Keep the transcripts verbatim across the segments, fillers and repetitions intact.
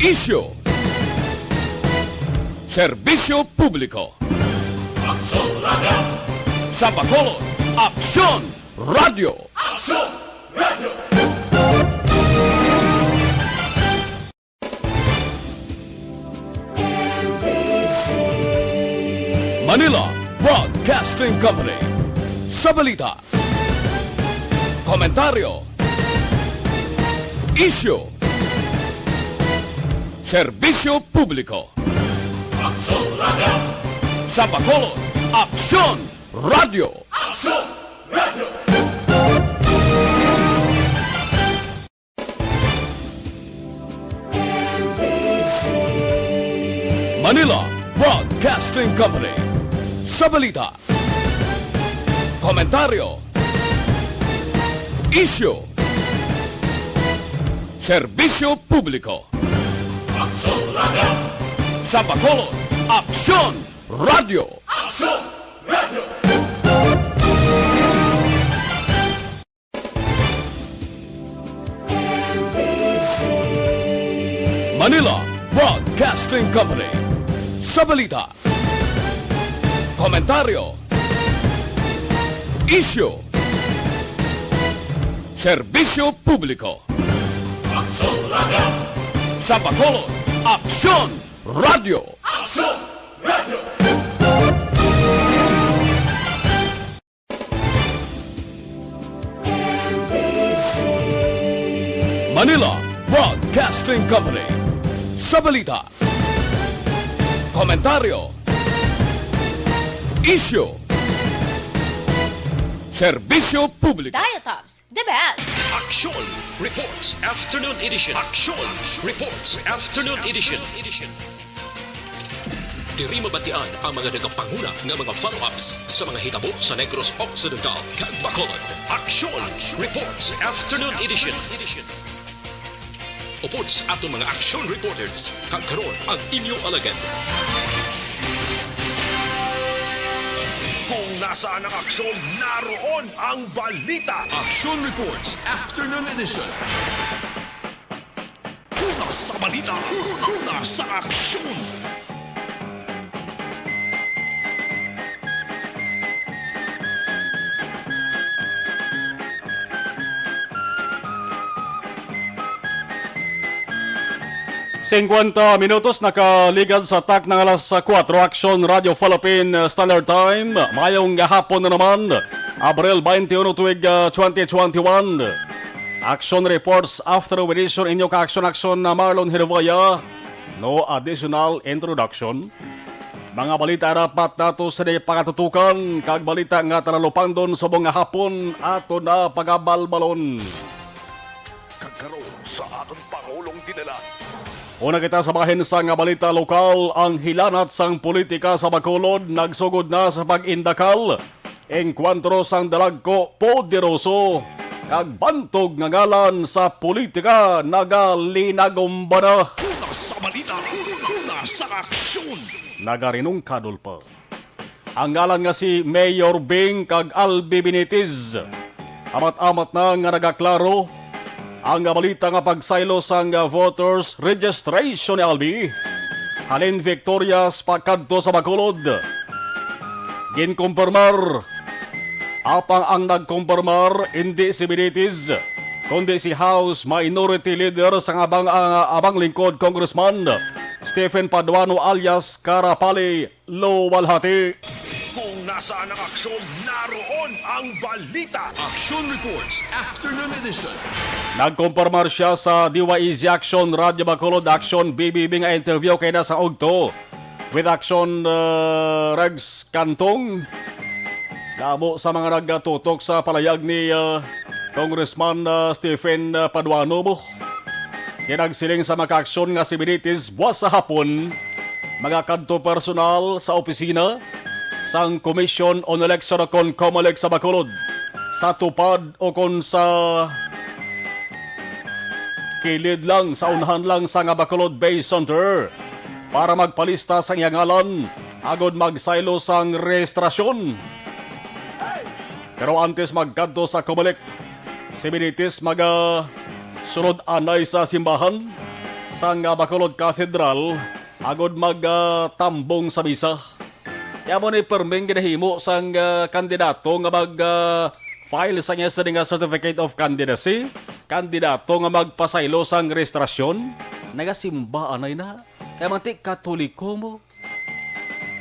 Isyu. Serbisyo publiko. Aksyon Radio. Sa Bacolod, Aksyon Radio. Aksyon Radio. Manila Broadcasting Company. Sa balita, komentaryo, isyu, serbisyo publiko. Aksyon Radio. Sa Bacolod, Aksyon Radio. Aksyon Radio. Manila Broadcasting Company. Sa balita, komentaryo, isyu, serbisyo publiko. Aksyon Radio. Sa Bacolod, Aksyon Radio. Aksyon Radio. Manila Broadcasting Company. Sa balita, komentaryo, isyu, serbisyo publiko. Aksyon Radio. Sa Bacolod, Aksyon Radio. Aksyon Radio. Manila Broadcasting Company. Sa balita, komentaryo, isyu, serbisyo publiko. Dial-ups, the best. Aksyon Reports Afternoon Edition. Aksyon Reports Afternoon Edition. Diri mabatian ang mga nagapanguna nga mga follow-ups sa mga hitabo sa Negros Occidental kag Bacolod. Aksyon Reports Afternoon Edition. Upod sa aton mga aksyon reporters, kag karon ang inyo alagad. Kung nasaan ang aksyon, naroon ang balita. Aksyon Reports Afternoon Edition. Una sa balita, una sa aksyon. Singkwenta minutos nakaligad sa tak ng alas kuwatro. Aksyon Radio Philippine Standard Time. Mayong gahapon na naman, Abril twenty-one, tuig, ah, twenty twenty-one. Action Reports Afternoon Edition, inyo ka-aksyon-aksyon na Marlon Hirvaya. No additional introduction. Mga balita dapat nato sini pangatutukan, kag balita nga talalupandon subong nga hapon ato na pagabalbalon. Kag karon sa aton Pangulong dinala. Una kita sa bahin sa nga balita lokal, ang hilanat sang politika sa Bacolod nagsugod na sa pag-indakal. Engkwentro sang dalagko, poderoso, kag bantog nga ngalan sa politika nagalinagumba na. Una sa balita, una sa aksyon. Nagarinungkadol pa ang ngalan nga si Mayor Bing kag Albi Benitez. Amat-amat na nga nagaklaro ang balita nga pagsaylo sang voters registration ni Albi halin Victorias pakadto sa Bacolod. Ginkumpirmar. Apang ang nagkumpirmar indi si Benitez, kundi si House Minority Leader sang Abang, ah, Abang Lingkod, Congressman Stephen Paduano alias Karapali Luwalhati. Kung nasaan ang aksyon, naroon ang balita. Action Reports, Afternoon Edition. Nagkumpirmar siya sa D Y E Z Action Radio Bacolod, Action B B B nga interview kay na sa ugto with Action, uh, Regs Cantong. Damo sa mga nagatutok sa palayag ni, uh, Congressman, uh, Stephen, uh, Paduano mo. Kinagsiling sa mga aksyon nga si Benitez buwas sa hapon magakadto personal sa opisina sang Commission on Election o kon COMELEC sa Bacolod, sa tupad o kon sa kilid lang, sa unahan lang sa nga Bacolod Base Center para magpalista sang iya ngalan agod magsaylo sang rehistrasyon. Pero antes magkadto sa COMELEC, si Benitez magasulod anay sa simbahan sang, ah, Bacolod Cathedral agod mag, ah, tambong sa misa. Kaya mo ni perming ginahimo sang, ah, kandidato nga mag, ah, file sang iya sini nga certificate of candidacy, kandidato nga magpasaylo sang rehistrasyon. Nagasimba anay na. Kaya manti Katoliko mo.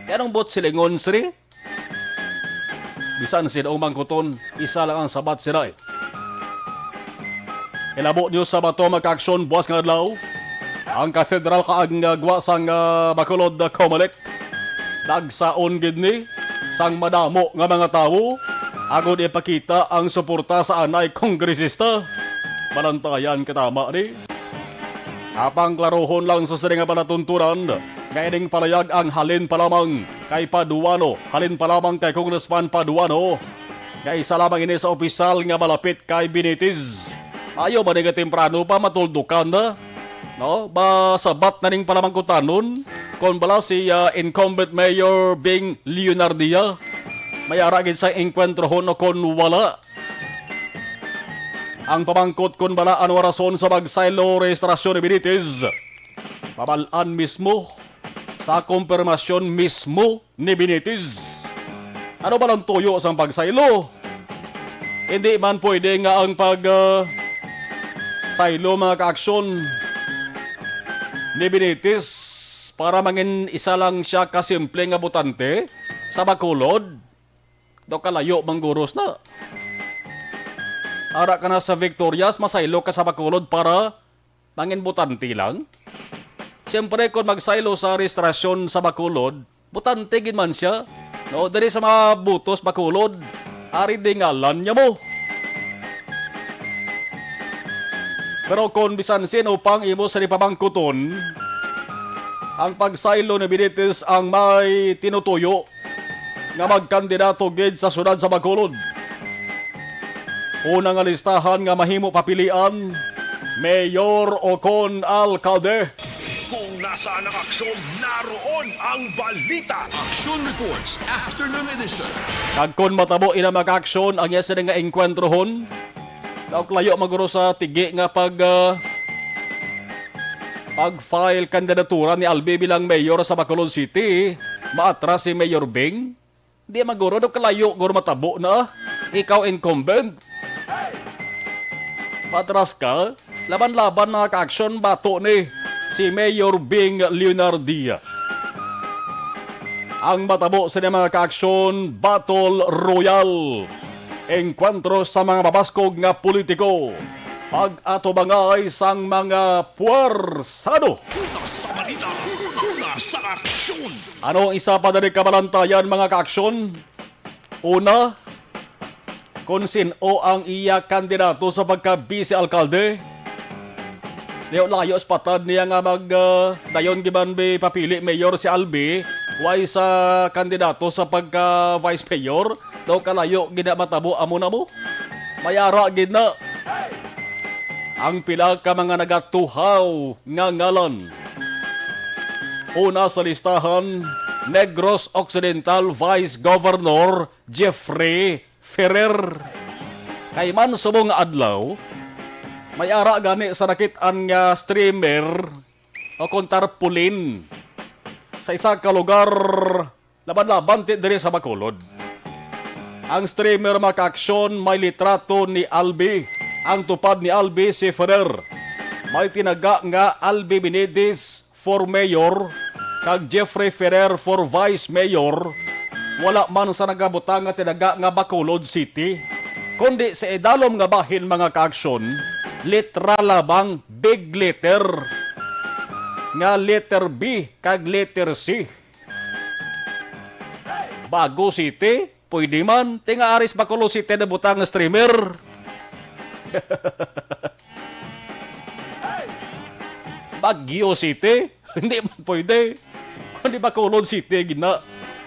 Kaya anong buot silingon, siri? Bisan sino ang mangkuton, isa lang ang sabat sila eh. Ilabo niyo sa bato, mga kaaksyon, buwas nga adlaw. Ang katedral kaag nga gwa sang, ah, Bacolod, ah, Comelec. Nagsaon gid ni sang madamo nga mga tawo agod ipakita ang suporta sa anay kongresista. Balantayan ka tama ni. Apang klarohon lang sa sini nga palatuntunan nga ining palayag ang halin pa lamang kay Paduano, halin pa lamang kay Congressman Paduano, nga isa lamang ini sa opisyal nga malapit kay Benitez. Ayo ba nga temprano pa matuldukan na? No? Ba sabat na ning palamangkutanon kon bala si, ah, incumbent Mayor Bing Leonardia may ara gid sa engkwentrohon o kon wala? Ang pamangkot kon bala ano ang rason sa pagsaylo rehistrasyon ni Benitez, mabal-an mismo sa kumpirmasyon mismo ni Benitez. Ano ba lang tuyo sang pagsaylo? Hindi man pwede nga ang pag, ah, saylo, mga kaaksyon, ni Benitez para mangin isa lang siya ka simple nga botante sa Bacolod. Daw kalayo mangguros na. Ara ka na sa Victorias, masaylo ka sa Bacolod para mangin botante lang. Siyempre, kung magsaylo sa rehistrasyon sa Bacolod, botante gid man siya. No, diri sa mga butos Bacolod, ari di ngalan niya mo. Pero kung bisan sino pang imo sa pamangkuton, ang pagsaylo ni Benitez ang may tinutuyo nga magkandidato gid sa siyudad sa Bacolod. Una nga listahan nga mahimo papilian, mayor o kon alkalde. Kung nasaan ang aksyon, naroon ang balita. Aksyon Reports, Afternoon Edition. Kag kon matabo ina, mga kaaksyon, ang iya sini nga engkwentrohon, daw layo maguro sa tigi nga pag, ah, pag-file kandidatura ni Albi bilang mayor sa Bacolod City, maatras si Mayor Bing. Di maguro, daw kalayo guro matabo na. Ikaw incumbent. Patras ka, laban-laban, mga kaaksyon, bato ni si Mayor Bing Leonardia. Ang matabo sa mga kaaksyon, Battle Royale. Engkwentro sa mga mabaskog nga politiko. Pag-atubangay sang mga puwersado. Una sa balita, una sa aksyon. Ano ang isa pa dali kabalantayan, mga kaaksyon? Una, kung sin-o ang iya kandidato sa pagka-vice alkalde. Layo-layo sa patad niya nga mag, ah, dayon giban bi papili mayor si Albi, way sa kandidato sa pagka-vice mayor, daw kalayo gid na matabo amo na mo. Mayara gid na. Ang pila ka mga nagatuhaw nga ngalan. Una sa listahan, Negros Occidental Vice Governor Jeffrey Ferrer. Kay man subong nga adlaw, may ara gani sa nakit-an nga streamer o kon tarpaulin sa isa ka lugar laban-laban ti diri sa Bacolod. Ang streamer, mga kaaksyon, may litrato ni Albi. Ang tupad ni Albi si Ferrer. May tinaga nga Albi Benitez for mayor kag Jeffrey Ferrer for vice mayor, wala man sa nagabutang nga tinaga nga Bacolod City, kundi sa idalom nga bahin, mga kaaksyon, litra lamang, big letter, nga letter B kag letter C. Bago City, pwede man. Ti nga ari sa Bacolod City nabutang nga streamer. Baguio City, hindi man pwede. Kundi Bacolod City gina.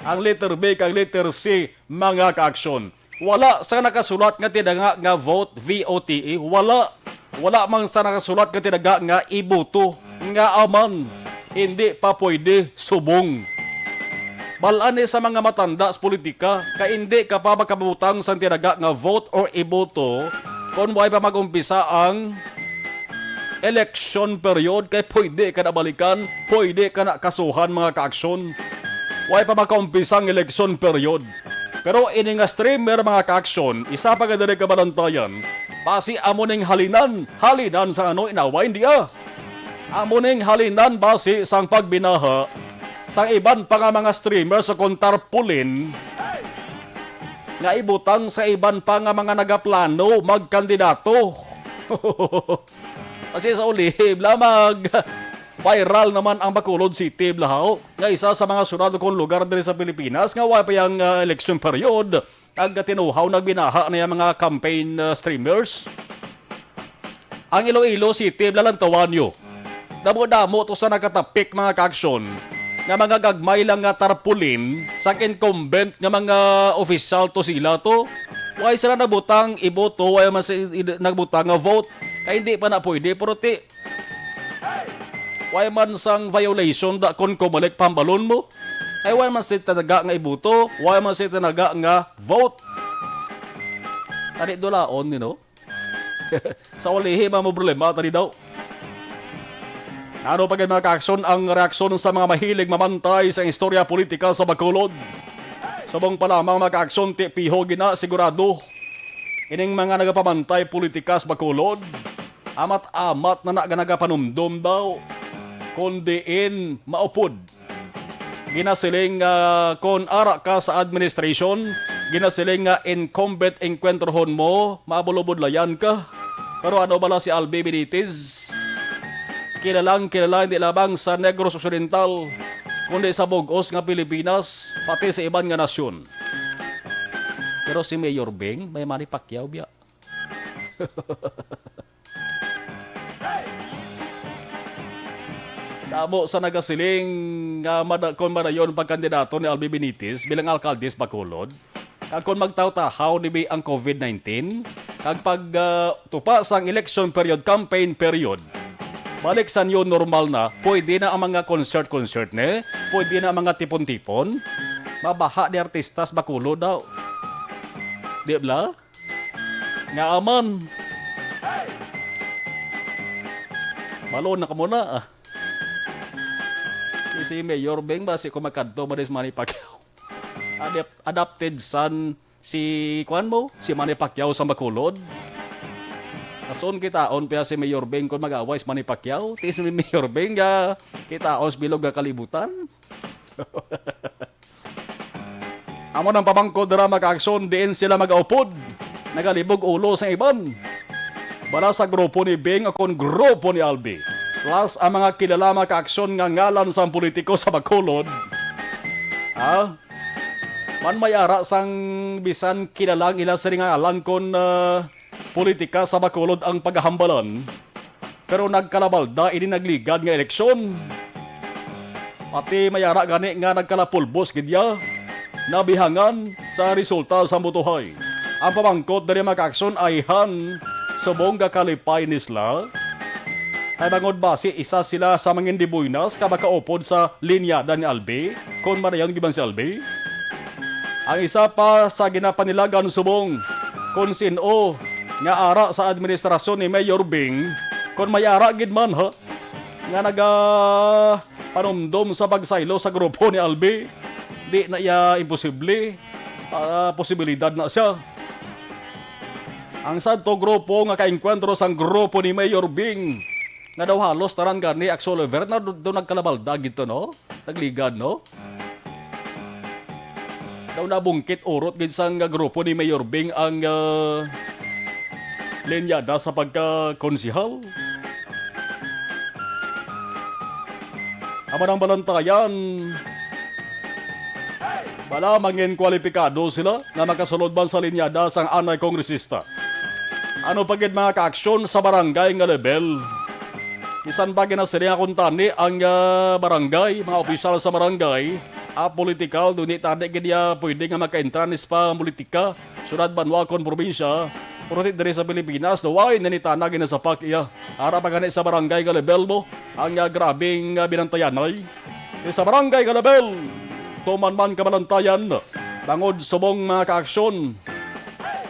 Ang letter B kag letter C, mga kaaksyon. Wala sa nakasulat nga tinaga nga vote, V O T E. Wala. Wala man sa nakasulat nga tinaga nga iboto. Nga aman, hindi pa pwede subong. Balaan ni sa mga matanda sa politika, kay hindi ka pa makabutang sa tinaga nga vote or iboto kung way pa mag-umpisa ang election period kay pwede ka na balikan, pwede ka na kasuhan, mga kaaksyon. Way pa makaumpisa ang election period. Pero ini nga streamer, mga kaaksyon, isa pa ka diri kabalantayan, basi amo ning halinan, halinan sa ano, inaway, hindi ah. Amo ning halinan basi sang pagbinaha sang iban pa nga mga streamer sa kon tarpaulin nga ibutang sa iban pa nga mga nagaplano magkandidato. Kasi sa ulihib lamang, viral naman ang Bacolod City, blahaw, nga isa sa mga syudad kon lugar diri sa Pilipinas nga wa pa yang, ah, election period. Nagkatinuhaw, nagbinaha na yung mga campaign, ah, streamers. Ang Iloilo City, lalantawan nyo. Damo-damo to sa nakatapik, mga kaaksyon, nga mga gagmay lang nga tarpaulin sa incumbent nga mga opisyal to sila to. Why sila nabutang iboto, why man sila nagbutang nga vote? Kay hindi pa na pwede, pero ti, why man sang violation da kon kumalik pambalon mo? Ay, why man sila tinaga nga iboto, why man sila tinaga nga vote? Tani dulaon, you know? Sa ulihi, mga problema, tani daw. Ano pa gid, mga kaaksyon, ang reaksyon sa mga mahilig mamantay sa istorya politika sa Bacolod? Subong pa lamang, mga kaaksyon, ti piho gina sigurado ining mga nagapamantay politika sa Bacolod. Amat-amat na na nga nagapanumdom daw kon diin maupod. Ginasiling nga kon ara ka sa administration, ginasiling nga incumbent engkwentrohon mo, mabulobudlayan ka. Pero ano bala si Albi Benitez? Kilalang kilala hindi lamang sa Negros Occidental, kundi sa bug-os nga Pilipinas, pati sa iban nga nasyon. Pero si Mayor Beng, may Manny Pacquiao biya. Damo sa nagasiling nga mada-, kon madayon pagkandidato ni Albi Benitez bilang alkalde sa Bacolod, kag kon magtawtahaw ni bi ang covid nineteen, kag pag, ah, tupa sang election period, campaign period, balik sa new normal na, pwede na ang mga concert-concert, ne? Pwede na ang mga tipon-tipon. Mabaha di artistas Bacolod daw. Di bala? Nga aman. Malo na ka muna, ah. Si, si Mayor Beng ba, si kumakadto ba, dis Manny Pacquiao? Adap-, adopted son si, kuwan mo, si Manny Pacquiao sa Bacolod. Ason kitaon pa si Mayor Beng kung mag-away si Manny Pacquiao? Ti si Mayor Beng nga kitaon sa bilog nga kalibutan. Amo nang pamangkot dira, mga kaaksyon, diin sila magaupod, nagalibog ulo sa iban. Bala sa grupo ni Bing o kon grupo ni Albi. Plus ang mga kilala, mga kaaksyon, nga ngalan sang politiko sa Bacolod. Ha? Man may ara sang bisan kilala ang ila sila nga ngalan kon, ah, politika sa Bacolod ang pagahambalan, pero nagkalabalda ini nagligad nga eleksyon. Pati may ara gani nga nagkalapulbos gid ya, nabihangan sa resulta sa botohay. Ang pamangkot diri, mga kaaksyon, ayhan, subong nga kalipay ni sila. Ay bangod ba si isa sila sa mangin de buenas ka makaupod sa linyada ni Albi, kon madayon gid man si Albi? Ang isa pa sa ginapanilagan subong kon sin-o nga ara sa administrasyon ni Mayor Bing, kon may ara gid man, ha, nga naga panumdom sa pagsaylo sa grupo ni Albi, di na iya imposible, ah, posibilidad na siya. Ang sadto grupo nga kaengkwentro sang grupo ni Mayor Bing, nga daw halos tanan gani Ax Oliver na do, do nagkalabalda gid to, no? Nagligad, no? Daw nabungkit urot gid sang grupo ni Mayor Bing ang, ah, linyada sa pagkakonsehal. Amo nang balantayan. Bala, mangin kwalipikado sila nga makasulod man sa linyada sang anay kongresista. Ano pa gid, mga kaaksyon, sa barangay nga level? Bisan pa ginasiling akon tani ang, ah, barangay, mga opisyal sa barangay, apolitikal, duni tani gid ya pwede nga makaentranis pa ang politika, syudad, banwa, kon probinsya, pero ti diri sa Pilipinas, no, way nanitana ginasapak iya. Ara pa gani sa barangay nga level mo, ang, ah, grabing, ah, binantayanay. Di sa barangay nga level, tuman man kabalantayan, bangod subong mga kaaksyon.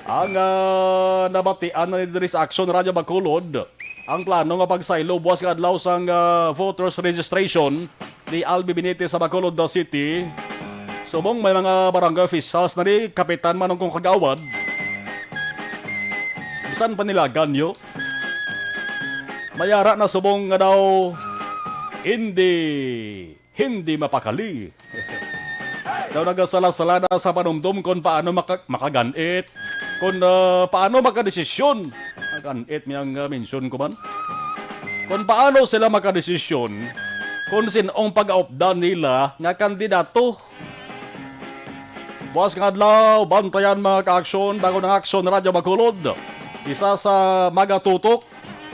Ang, ah, nabatian na ni diri sa Aksyon Radyo Bacolod, Ang plano nga pagsaylo buwas nga adlaw sang, ah, voters registration ni Albi Benitez sa Bacolod City. Subong may mga barangay officials na ni Kapitan Manong kong Kagawad. Bisan panilagan nyo. Mayara na subong nga daw hindi hindi mapakali. Daw nagasala-sala na sa panumdom kung paano maka-, makaganit, kung, ah, paano makadesisyon. Maganit mi ang, ah, mention ko man. Kung paano sila makadesisyon kung sin-ong pag-aupdan nila nga kandidato. Buwas nga adlaw, bantayan mga ka-aksyon, bago ng Aksyon Radyo Bacolod. Isa sa magatutok,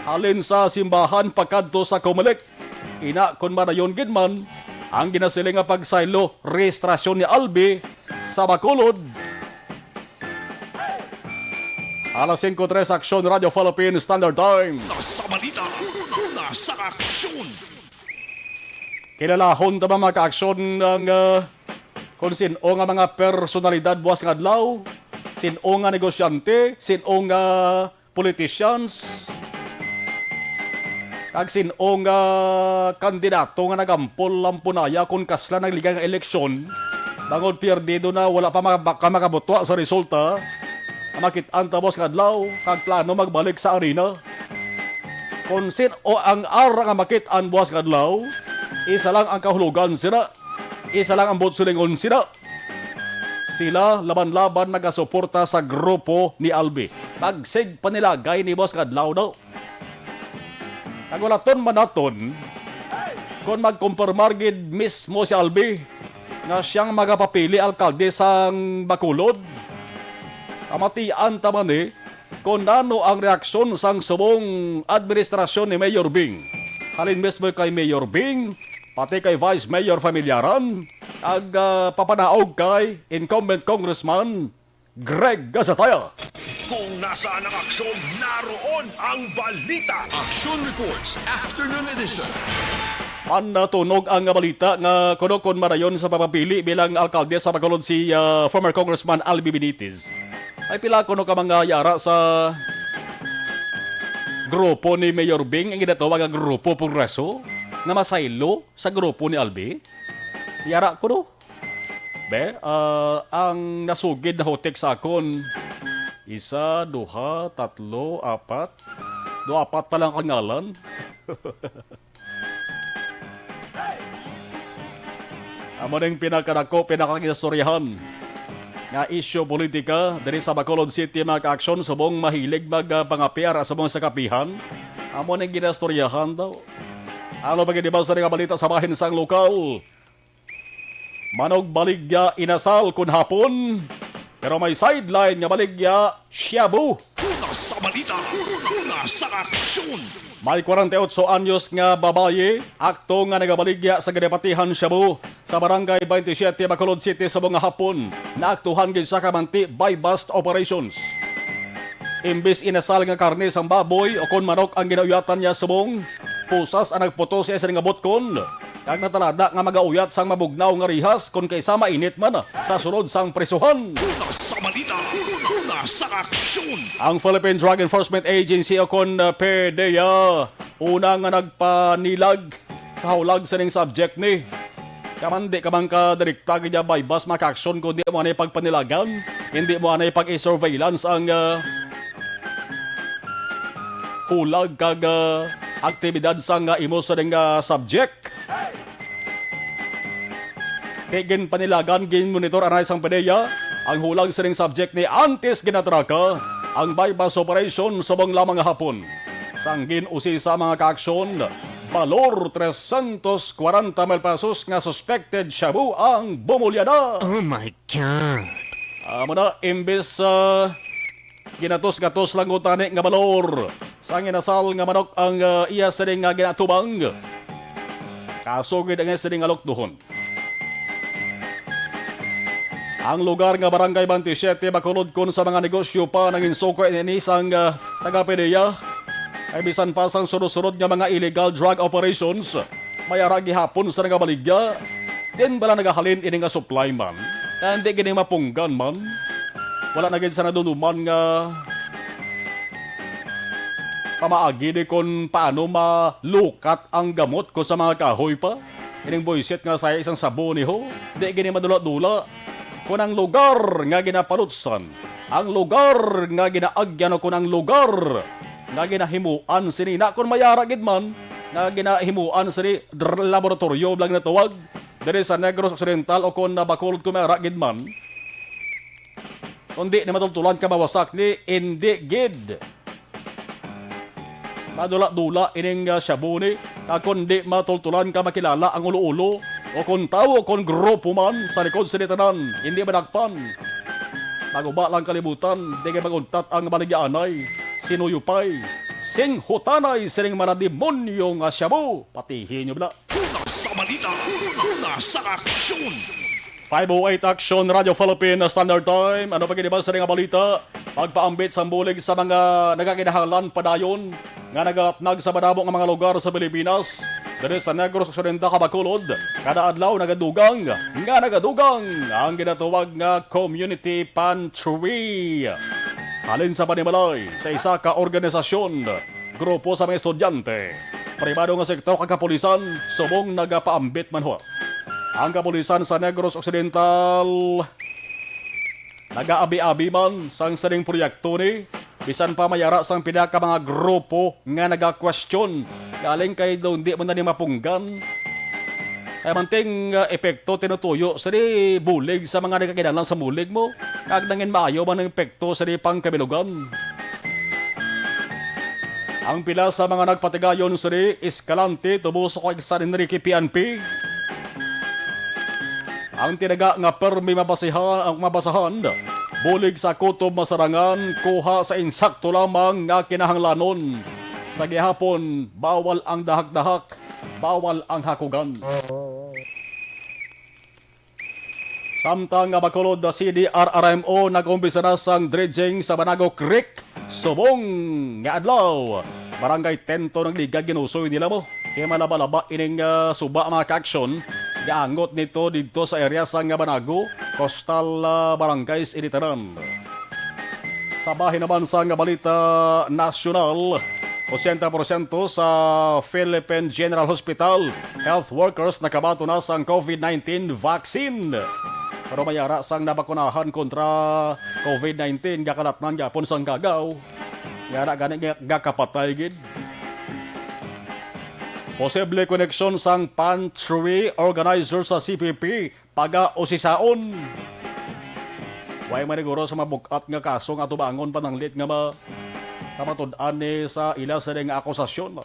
halin sa simbahan pakadto sa Comelec. Ina kon madayon gid man ang ginasiling nga pagsaylo rehistrasyon ni Albi sa Bacolod. Alas singko tres, Aksyon Radyo Philippine Standard Time. Sa balita, una sa aksyon. Kilalahon ta ba, mga ka-aksyon, ang, ah, kung sin-o nga mga personalidad buwas nga adlaw, sin-o nga negosyante, sin-o nga politicians, kag sin-o nga kandidato nga nagampol lampunaya kon kasla nagligay nga eleksyon, bangod perdido na, wala pa maka-, ka makabutwa sa resulta, nga makit-an ta buwas nga adlaw, kag plano magbalik sa arena. Kon sin-o ang ara nga makit-an buwas nga adlaw, isa lang ang kahulogan sila, isa lang ang buot silingon sila. Sila laban-laban nagasuporta sa grupo ni Albi. Pagsig panilagay ni buwas nga adlaw daw. Kagulaton man naton kon magkumpirmar gid mismo si Albi nga siyang magapapili alkalde sang Bacolod. Pamatian ta man ni kon ano ang reaksyon sang subong administrasyon ni Mayor Bing. Halin mismo kay Mayor Bing, pati kay Vice Mayor Familiaran, ag, ah, papanaog kay incumbent Congressman Greg Gasataya. Kung nasaan ang aksyon, naroon ang balita. Action Reports, Afternoon Edition. Man natunog ang balita nga kuno kon madayon sa pagpapili bilang alkalde sa Bacolod si, ah, former Congressman Albi Benitez. Ay pila kuno ka mga yara sa grupo ni Mayor Bing ang ginatawag nga Grupo Progreso nga masaylo sa grupo ni Albi? Yara kuno. Be, ah, ang nasugid na hutik sa akon, isa, duha, tatlo, apat. Do apat pa lang ang ngalan. Amo ning pinakadako, pinakagistoryahan nga isyu politika diri sa Bacolod City, mga ka-aksyon, subong mahilig mag, ah, pangapiar subong sa kapihan. Amo ning ginastoryahan daw. Ano pa gid ba sa nga balita sa bahin sang lokal? Manugbaligya inasal kun hapon, pero may sideline nga baligya, shabu. Una sa balita, una sa aksyon. May kwarenta y otso anyos nga babayi, akto nga nagabaligya sa ginapatihan shabu sa Barangay twenty-seven, Bacolod City, subong nga hapon. Naaktuhan gid sa kamanti buy-bust operations. Imbis inasal nga karne sang baboy o kon manok ang ginauyatan niya subong, pusas ang nagputos sa isa nga butkon, kag natalada nga magauyat sang mabugnaw nga rihas kon kaysa mainit man sa sulod sang prisuhan. Una sa balita, una sa aksyon. Ang Philippine Drug Enforcement Agency o kon, uh, PDEA, una nga nagpanilag sa hulag sining subject ni. Kaman di ka man ka direkta gid buy-bust, mga ka-aksyon, kundi mo anay pagpanilagan, hindi mo anay pag-surveillance ang, ah, hulag kag, ah, aktibidad sang, ah, imo sining, ah, subject. Di ginpanilagan, ginmonitor anay sang PDEA ang hulag sining subject ni antes ginatraka ang buy-bust operation subong lamang nga hapon. Sang gin-usisa, mga ka-aksyon, balor trescientos cuarenta mil pesos nga suspected shabu ang bumulya na. Oh my God! Amo na, imbes, ah, ginatos-gatos lang gud tani nga balor sang inasal nga manok ang, ah, iya sini nga ginatubang. Kaso gid ang iya sini nga lukduhon. Ang lugar nga Barangay twenty-seven, Bacolod, kon sa mga negosyo pa nanginsuko ini sang, ah, taga-PDEA. Ay bisan pa sang sunod-sunod nga mga illegal drug operations, may ara gihapon sa nagabaligya. Din bala nagahalin ini nga supply man? Kaya hindi gini mapunggan man. Wala na gid sa naduduman nga pamaagi ni kon paano malukat ang gamot ko sa mga kahoy pa. Ining buisit nga saya isang sabon ni ho, di gini madula-dula. Kon ang lugar nga ginapalutsan, ang lugar nga ginaagyan, o kon ang lugar nga ginahimuan sini, na kon mayara gid man nga ginahimuan sini, dr-, laboratoryo lang ginatawag, diri sa Negros Occidental o kon na Bacolod, kon mayara gid man. Kon di ni matultulan ka mawasak ni, indi gid madula-dula ining, ah, shabu ni, kag kon di matultulan ka makilala ang ulo-ulo, o kon tawo, o kon grupo man sa likod sini tanan, indi madakpan. Maguba lang kalibutan, di kay maguntat ang baligyaanay, sinuyupay, singhutanay sining mga demonyo nga shabu. Patihi nyo bala. Una sa balita, una sa aksyon. Five oh eight Action Radio Philippine Standard Time. Ano pa gid ba sa nga balita? Pagpaambit sang bulig sa mga nagakinahanglan padayon nga nagalapnag sa madamo nga mga lugar sa Pilipinas. Diri sa Negros Occidental, Bacolod, kada adlaw nagadugang nga nagadugang ang ginatawag nga community pantry. Halin sa panimalay sa isa ka organisasyon, grupo sa mga estudyante, pribado nga sektor kag kapulisan, subong nagapaambit man ho. Ang kapulisan sa Negros Occidental nagaabi-abi man sang sining proyekto ni, bisan pa may ara sang pila ka mga grupo nga nagakwestiyon, galing kay daw hindi mo na ni mapunggan. Kay manting, ah, epekto tinutuyo sini bulig sa mga nagkakinahanglan sa bulig mo, kag nangin maayo man ang epekto sini pangkabilugan. Ang pila sa mga nagpatigayon sini, Escalante, Toboso kag San Enrique P N P. Ang tinaga nga permi mabasihan, ang mabasahan, bulig sa kutob masarangan, kuha sa insakto lamang nga kinahanglanon. Sa gihapon, bawal ang dahak-dahak, bawal ang hakugan. Samtang nga Bacolod, C D R R M O nag-umpisa na sang dredging sa Banago Creek subong nga adlaw. Barangay Tento nagligad ginusoy nila mo. Kay malaba-laba ining, ah, suba, mga ka-aksyon. Gaangot nito didto sa area sang Banago, coastal, ah, barangays ini tanan. Sa bahin naman sang balita nasyonal, ochenta porsyento sa Philippine General Hospital health workers nakabaton na sang COVID nineteen vaccine. Pero may ara sang nabakunahan kontra COVID nineteen, gakalatnan gyapon sang kagaw. Nga na gani nga gakapatay gid. Posible koneksyon sang pantry organizer sa C P P pagausisaon. Way maniguro sa mabug-at nga kaso nga atubangon pananglit nga ma-, kamatud-an ni sa ila sini nga akusasyon.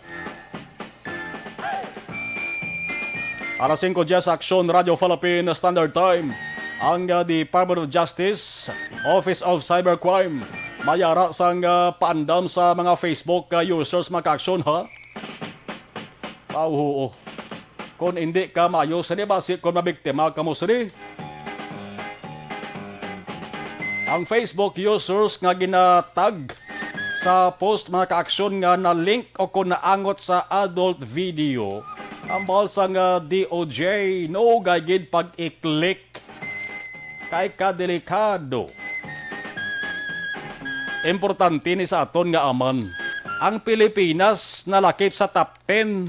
Alas singko diyes, Aksyon Radio Philippine Standard Time. Ang, uh, Department of Justice, Office of Cybercrime, may ara sang, uh, paandam sa mga Facebook, uh, users, mga ka-aksyon, ha? Aw, oo. Kon indi ka maayo sini, basi kon mabiktima kamo sini. Ang Facebook users nga ginatag sa post, mga ka-aksyon, nga na-link o kon naangot sa adult video, ang bahal sang D O J, no, gay gid pag-i-click. Kay kadelikado. Importante ni sa aton nga aman, ang Pilipinas nalakip sa top ten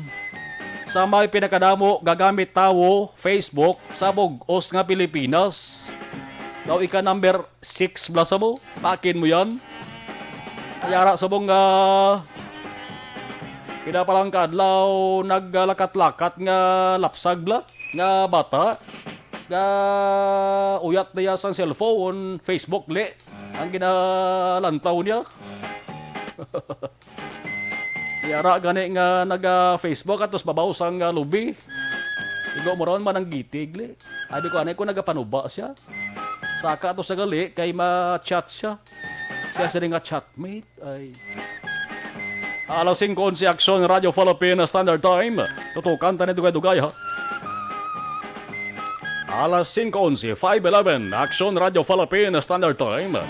sa may pinakadamo gagamit tawo Facebook sa bug-os nga Pilipinas. Daw ika number six bala sa mo, pakin mo yan. Yara sa mong, ah, pila pa lang ka adlaw, naglakat-lakat nga lapsag bala, nga bata, nga uyat niya sang cellphone, Facebook li, ang ginalantaw niya. Yara gani nga naga-Facebook atos babaw sang, ah, lubi. Igo mo ron man ang gitig li. Abi ko, anay ko nagapanuba siya. Saka to sa gali kay ma-chat siya. Siya sini nga chatmate ay. Alas singko onse, Aksyon Radio Philippine Standard Time. Tutukan ta ni dugay-dugay, ha. Alas singko onse, five eleven, Aksyon Radio Philippine Standard Time.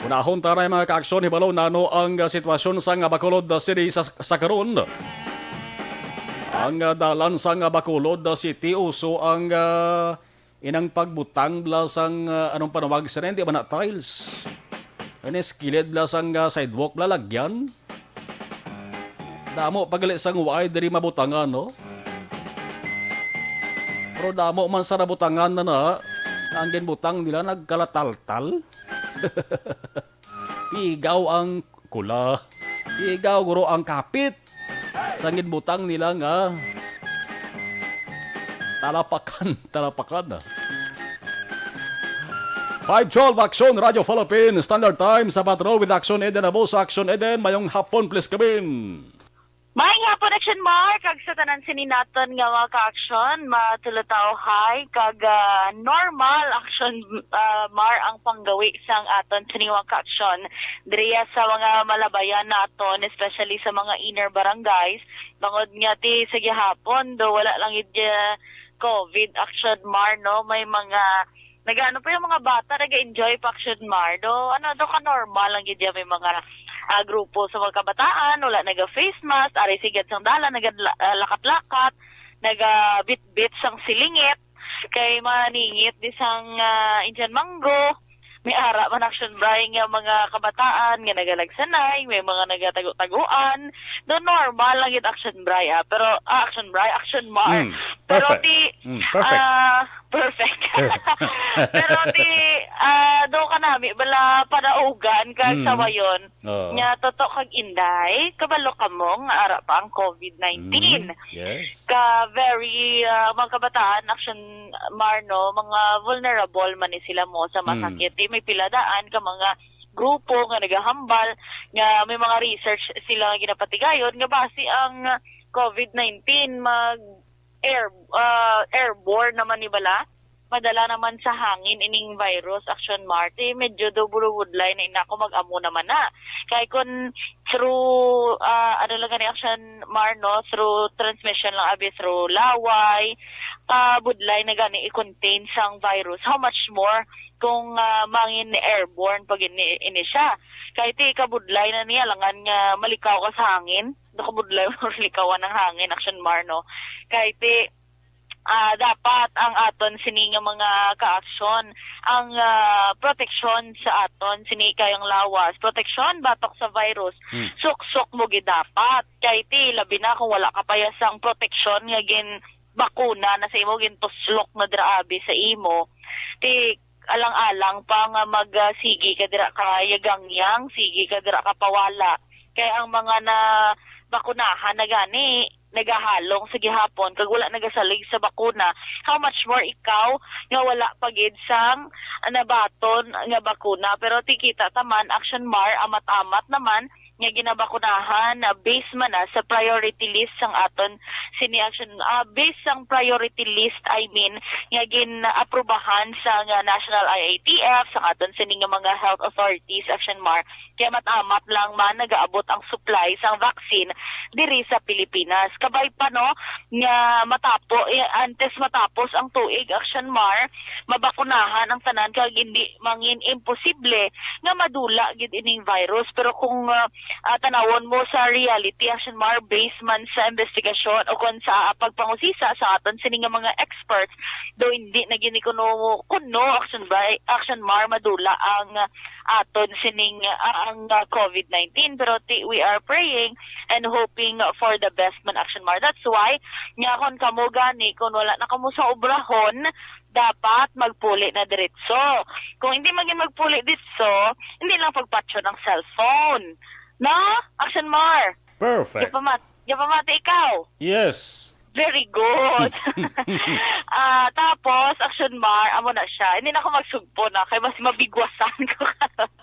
Unahon ta na, mga ka-aksyon, hibalo nano ang, ah, sitwasyon sa nga Bacolod, ah, City sa, sa karon. Ang, ah, dalan sa nga Bacolod, ah, City, uso ang, ah, inang pagbutang bala sang, ah, anong panawag sa, hindi man na tiles. Ini skilid bala sang, ah, sidewalk bala lagyan. Damo pa gali sang way diri mabutangan, no? Pero damo man sa nabutangan na na, nga ang ginbutang nila nagkalataltal. Pigaw ang kula. Pigaw, guro, ang kapit. Sa ginbutang nila nga talapakan, talapakan na. Five twelve Action Radio Philippines Standard Time sa Patrol with Action Eden. Abo sa Action Eden, mayong hapon, please, Kabin. Maayong hapon, Action Mar, kag sa tanan sini naton nga mga ka-action, matulutaw high, kag, ah, normal, Action, ah, Mar, ang panggawi sang aton sini mga ka-action diriya sa mga malabayan naton, especially sa mga inner barangays, bangod nga ti sa gihapon do wala lang gid, ah, COVID, Action Mar, no, may mga nagaano pa yung mga bata, nag-enjoy pa, Action Mar, do ano, do ka normal lang gid ya, may mga, ah, grupo sa mga kabataan, wala naga-face mask, ari sigad sang dalan, naga-, ah, lakat-lakat, naga-bitbit sang silingit, kay maningit di sang, ah, Indian mango. May ara man, Action Bray, nga mga kabataan nga nagalagsanay, may mga nagatago-taguan. Do normal lang gid, Action Bray, ah. Pero, ah, Action Bray, Action Mar. Mm, Pero perfect. Ti, Mm, perfect. Ah, perfect. Pero ti, ah, do ka nami bala panaugan ka Mm. sawayon. Oo. Nga totoo kag Inday, kabalo kamo nga ara pa ang COVID nineteen. Mm, yes. Ka very, ah, mga kabataan, Action Mar, no, mga vulnerable man ni sila mo sa Mm. masakit. Di may pila daan ka mga grupo nga nagahambal nga may mga research sila nga ginapatigayon nga basi ang COVID nineteen mag air, ah, airborne naman ni bala. Madala naman sa hangin ining virus, Action Mar. Ti medyo do budlay na ina ko mag-amo naman na. Kay kun through, ah, ano lang gani, Action Mar, no, through transmission lang abi through laway, ah, budlay na gani i-contain sang virus. How much more kung, ah, mangin airborne pag ini, ini siya. Kay ti kabudlay na niya, langan nga malikaw ka sa hangin. Do kabudlay mo likawan ang hangin, Action Mar, no? Kay ti, ah, dapat ang aton sini nga mga ka-action, ang, ah, proteksyon sa aton sini kayang lawas, proteksyon batok sa virus, Hmm. suksok mo gid dapat. Kay ti, labi na kung wala ka pa ya sang proteksyon nga gin bakuna na sa imo, gintuslok na dira abi sa imo, ti alang-alang pa nga mag, ah, sige ka dira ka yagangyang, sige ka dira ka pawala. Kay ang mga na bakunahan na gani, nagahalong sa gihapon kag wala nagasalig sa bakuna. How much more ikaw nga wala pa gid sang nabaton nga bakuna? Pero ti kita ta man, Action Mar, amat-amat naman nga ginabakunahan, ah, based man na sa priority list sang aton sini Action, ah, based sang priority list, I mean, nga gin-aprubahan sa nga National I A T F, sa aton sini nga mga health authorities, Action Mar, kay amat-amat lang man nagaabot ang supply sang vaccine diri sa Pilipinas. Kabay pa, no, nga matapo, eh, antes matapos ang tuig, Action Mar, mabakunahan ang tanan kag hindi mangin imposible nga madula gid ining virus. Pero kung, ah, ah, tanawon mo sa reality, Action Mar, based man sa investigasyon o kon sa pagpangusisa sa aton sini nga mga experts, do hindi na gini kuno, kuno, Action Mar, Action Mar, madula ang, ah, aton sining, ah, ang, ah, COVID nineteen. Pero ti, we are praying and hoping for the best man, Action Mar. That's why nga kon kamo gani, kon wala na kamo sa obrahon, dapat magpuli na diretso. Kung hindi magin magpuli diretso, hindi lang pagpatyon ang cellphone. No? Action Mar. Perfect. Yapamati, yapamati ikaw. Yes. Very good. Ah, tapos, Action Mar, amo na siya. Hindi na ako magsugpo na, kay mas mabigwasan ko karon.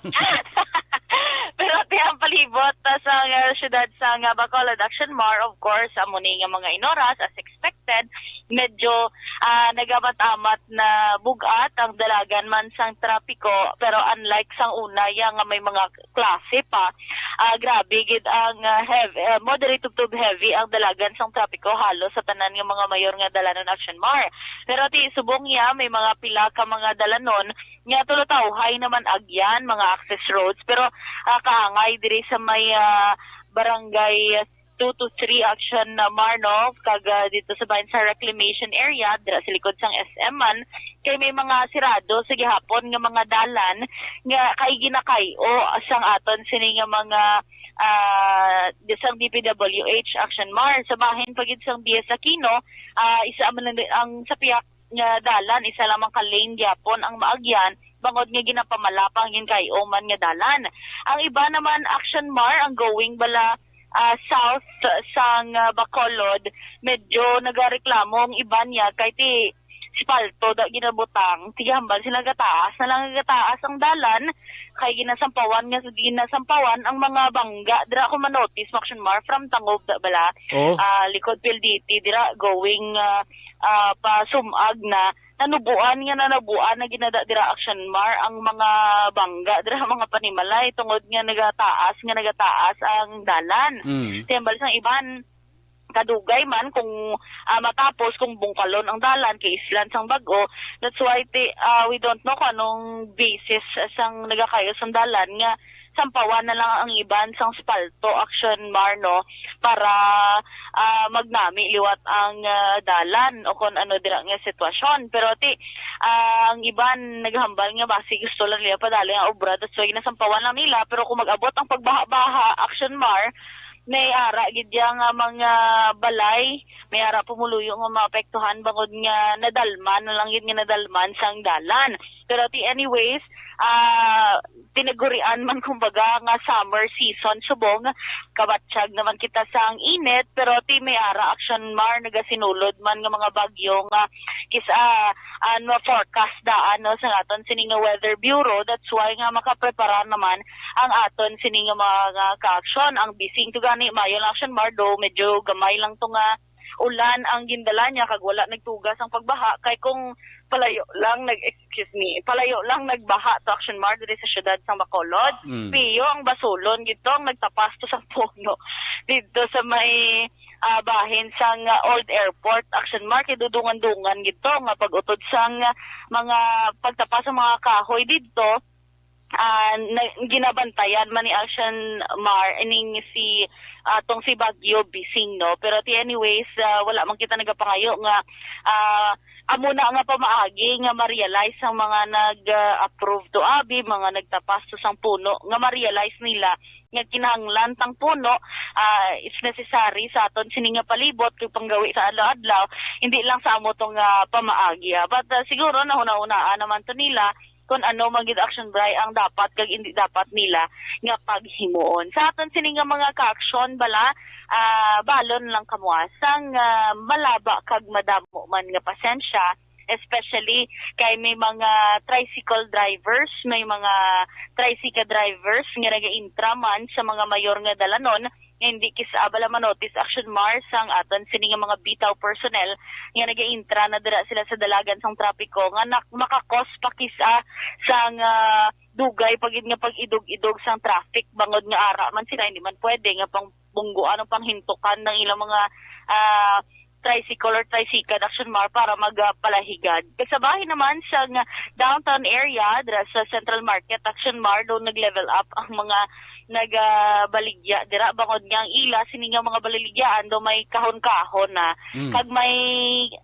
Pero ti ang palibot, ah, sa nga syudad sa nga Bacolod, Action Mar, of course, amo ni nga mga inoras, as expected, medyo, ah, nagamat-amat na bugat ang dalagan man sang trapiko, pero unlike sang una, ya nga may mga klase pa, ah, grabe gid ang, ah, heavy, ah, moderate to heavy ang dalagan sang trapiko halos sa tanan nga mga mayor nga dalanon, Action Mar. Pero ti subong niya, may mga pila ka mga dalanon nga tulutawhay naman agyan, mga access roads, pero, ah, kaangay diri sa may, ah, barangay two to three Action Mar, no, kag, ah, dito sa bahin sa reclamation area, dira sa likod sang S M man, kay may mga sirado sa gihapon nga mga dalan nga kay ginakay-o sang aton sini nga mga, ah, sang D P W H Action Mar. Sa bahin pa gid sang B S Aquino, ah, isa man ang, ang sa pihak nga dalan, isa lamang ka lane gyapon ang maagyan, bangod nga ginapamalapang gid kay uman nga dalan. Ang iba naman, Action Mar, ang going bala, ah, south sang, ah, Bacolod, medyo nagareklamo ang iban niya kay ti spalto da ginabutang. Sige, hambal sila gataas na lang gataas ang dalan, kay ginasampawan nga ginasampawan ang mga bangga. Dira ako manotice, Action Mar, from Tangub da bala, Oh. ah, likod P L D T, dira going, ah, ah, pa Sumag na, nanubuan nga nanabuan na ginada dira, Action Mar, ang mga bangga dira, mga panimalay, tungod nga nagataas nga nagataas ang dalan. Mm. Tiambal sang iban, kadugay man kung, ah, matapos kung bungkalon ang dalan kay islan sang bag-o. That's why ti, ah, we don't know kung anong basis sang nagakayo sang dalan nga sampawan na lang ang iban sang spalto, Action Mar, no, para, ah, magnami liwat ang, ah, dalan o kung ano dira nga sitwasyon. Pero ti, ah, ang iban naghambal nga basi gusto lang nila padali ang obra, that's why nasampawan lang nila. Pero kung mag-abot ang pagbaha-baha, Action Mar, may ara gid ya nga mga balay, may ara pumuluyo nga maapektuhan bangod nga nadalman na lang gid nga nadalman sang dalan. Pero ti anyways, ah, tinagurian man kumbaga nga summer season subong, kabatyag naman kita sang init, pero ti may ara, Action Mar, nagasinulod man nga mga bagyo nga kis-a, ah, ma-forecast daan, no, sa aton sini nga Weather Bureau. That's why nga makaprepara naman ang aton sini nga mga kaaksyon. Ang bising to gani, mayo lang, Action Mar, do medyo gamay lang to nga ulan ang gindala niya kag wala nagtugas ang pagbaha, kay kung palayo lang nag excuse me, palayo lang nagbaha to, Action Mar, diri sa siyudad sang Bacolod. Mm. Piyo ang basulon gid to ang nagtapas to sang puno didto sa may, ah, bahin sang, ah, old airport, Action Mar, kay dudungan-dungan gid to nga pag-utod sang, ah, mga pagtapas sa mga kahoy didto, ah, na, ginabantayan man ni Action Mar ining si, ah, tong si Bagyo Bising, no. Pero ti anyways, ah, wala man kita nagapangayo nga, ah, amo na nga pamaagi nga ma-realize ang mga nag, ah, approve to abi, mga nagtapas to sang puno, nga ma-realize nila nga kinahanglan tang puno, ah, is necessary sa aton sini nga palibot kag panggawi sa adlaw-adlaw, hindi lang sa amo to nga pamaagi, ah. But, ah, siguro nahuna-hunaan naman to nila kung ano man gid, Action Mar, ang dapat kag hindi dapat nila nga paghimuon. Sa aton sini nga mga kaaksyon bala, ah, balon lang kamo, ah, sang, ah, malaba kag madamo man nga pasensya, especially kay may mga tricycle drivers, may mga tricycle drivers nga nagaintra man sa mga mayor nga dalanon, nga hindi kis-a bala manotice, Action Mar, sang aton sini nga mga bitaw personnel nga nagaintra na dira sila sa dalagan sang trapiko nga nak-, makakos pa kis-a sang, ah, dugay pa gid nga pag-idog-idog sang traffic, bangod nga ara man sila, hindi man pwede nga pang bungguan o panghintukan ng ilang mga, ah, tricycle or tricycad, Action Mar, para magpalahigad. Kag sa bahin naman sa nga downtown area, dira sa Central Market, Action Mar, do nag-level up ang mga nagabaligya dira, bangod nga ang ila sini nga mga baligyaan do may kahon-kahon na. Mm. Kag may,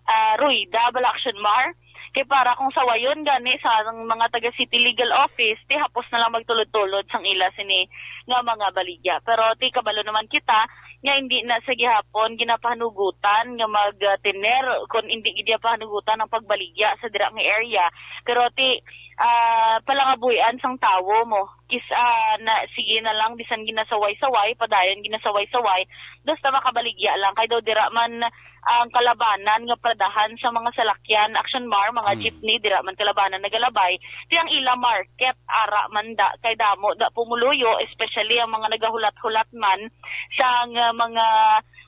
ah, ruida bala, Action Mar. Kay para kung sawayon gani sa mga taga City Legal Office, ti hapos na lang magtulod-tulod sang ila sini nga mga baligya. Pero ti kabalo naman kita nga hindi na sa gihapon ginapahanugutan nga magtiner, kun hindi gid pahanugutan ang pagbaligya sa dira nga area. Pero ti, ah, palangabuhian sang tawo mo. Kis-a na, sige na lang, bisan ginasaway-saway, padayon ginasaway-saway, basta makabaligya lang. Kay daw dira man ang kalabanan nga paradahan sa mga salakyan, Action Mar, mga Mm. jeepney, dira man kalabanan nagalabay. Ti ang ila market, ara man da, kay damo da pumuluyo, especially ang mga nagahulat-hulat man sa nga mga,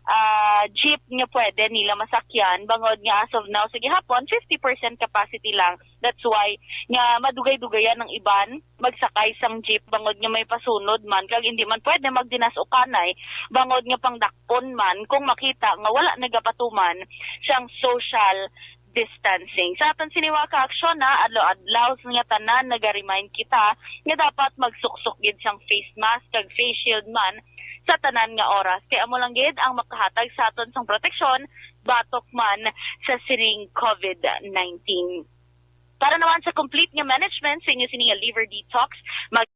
ah, jeep nga pwede nila masakyan, bangod nga as of now, sa gihapon, fifty percent capacity lang. That's why nga madugay-dugayan ang iban magsakay sang jeep, bangod nga may pasunod man, kag hindi man pwede magdinas-ukanay, bangod nga pangdakpon man kung makita nga wala nagapatuman sang social distancing. Sa aton sini nga kaaksyon, na adlaw-adlaw nga tanan, naga-remind kita nga dapat magsuksok gid sang face mask kag face shield man sa tanan nga oras. Kay amo lang gid ang makahatag sa aton sang proteksyon batok man sa sining covid nineteen. Para naman sa complete nga management sa inyo sini nga liver detox, mag-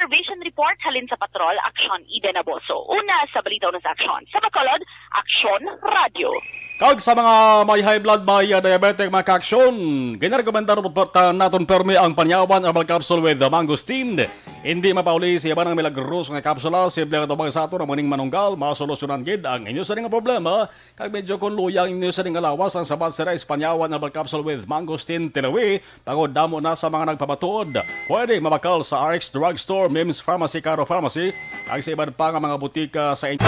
Observation report halin sa patrol, Aksyon Ida Naboso. Una sa balita, una sa aksyon. Sa Bacolod, Aksyon Radyo. Kag sa mga may high blood, may, uh, diabetic, mga kaaksyon, ginarekomendar naton per-, ta-, naton permi ang Panyawan Herbal Capsule with the Mangosteen. Hindi mapauli sa iban ang milagroso nga kapsula, simple nga tubag sa aton ang muning manunggal, masolusyonan gid ang inyo sini nga problema. Kag medyo kon luyang inyo sini nga lawas, ang sabat sira is Panyawan Herbal Capsule with Mangosteen Tilawi, bangod damo na sa mga nagpamatuod. Pwede mabakal sa R X Drugstore, Mims Pharmacy, Caro Pharmacy, kag sa iban pa nga mga butika sa inyo.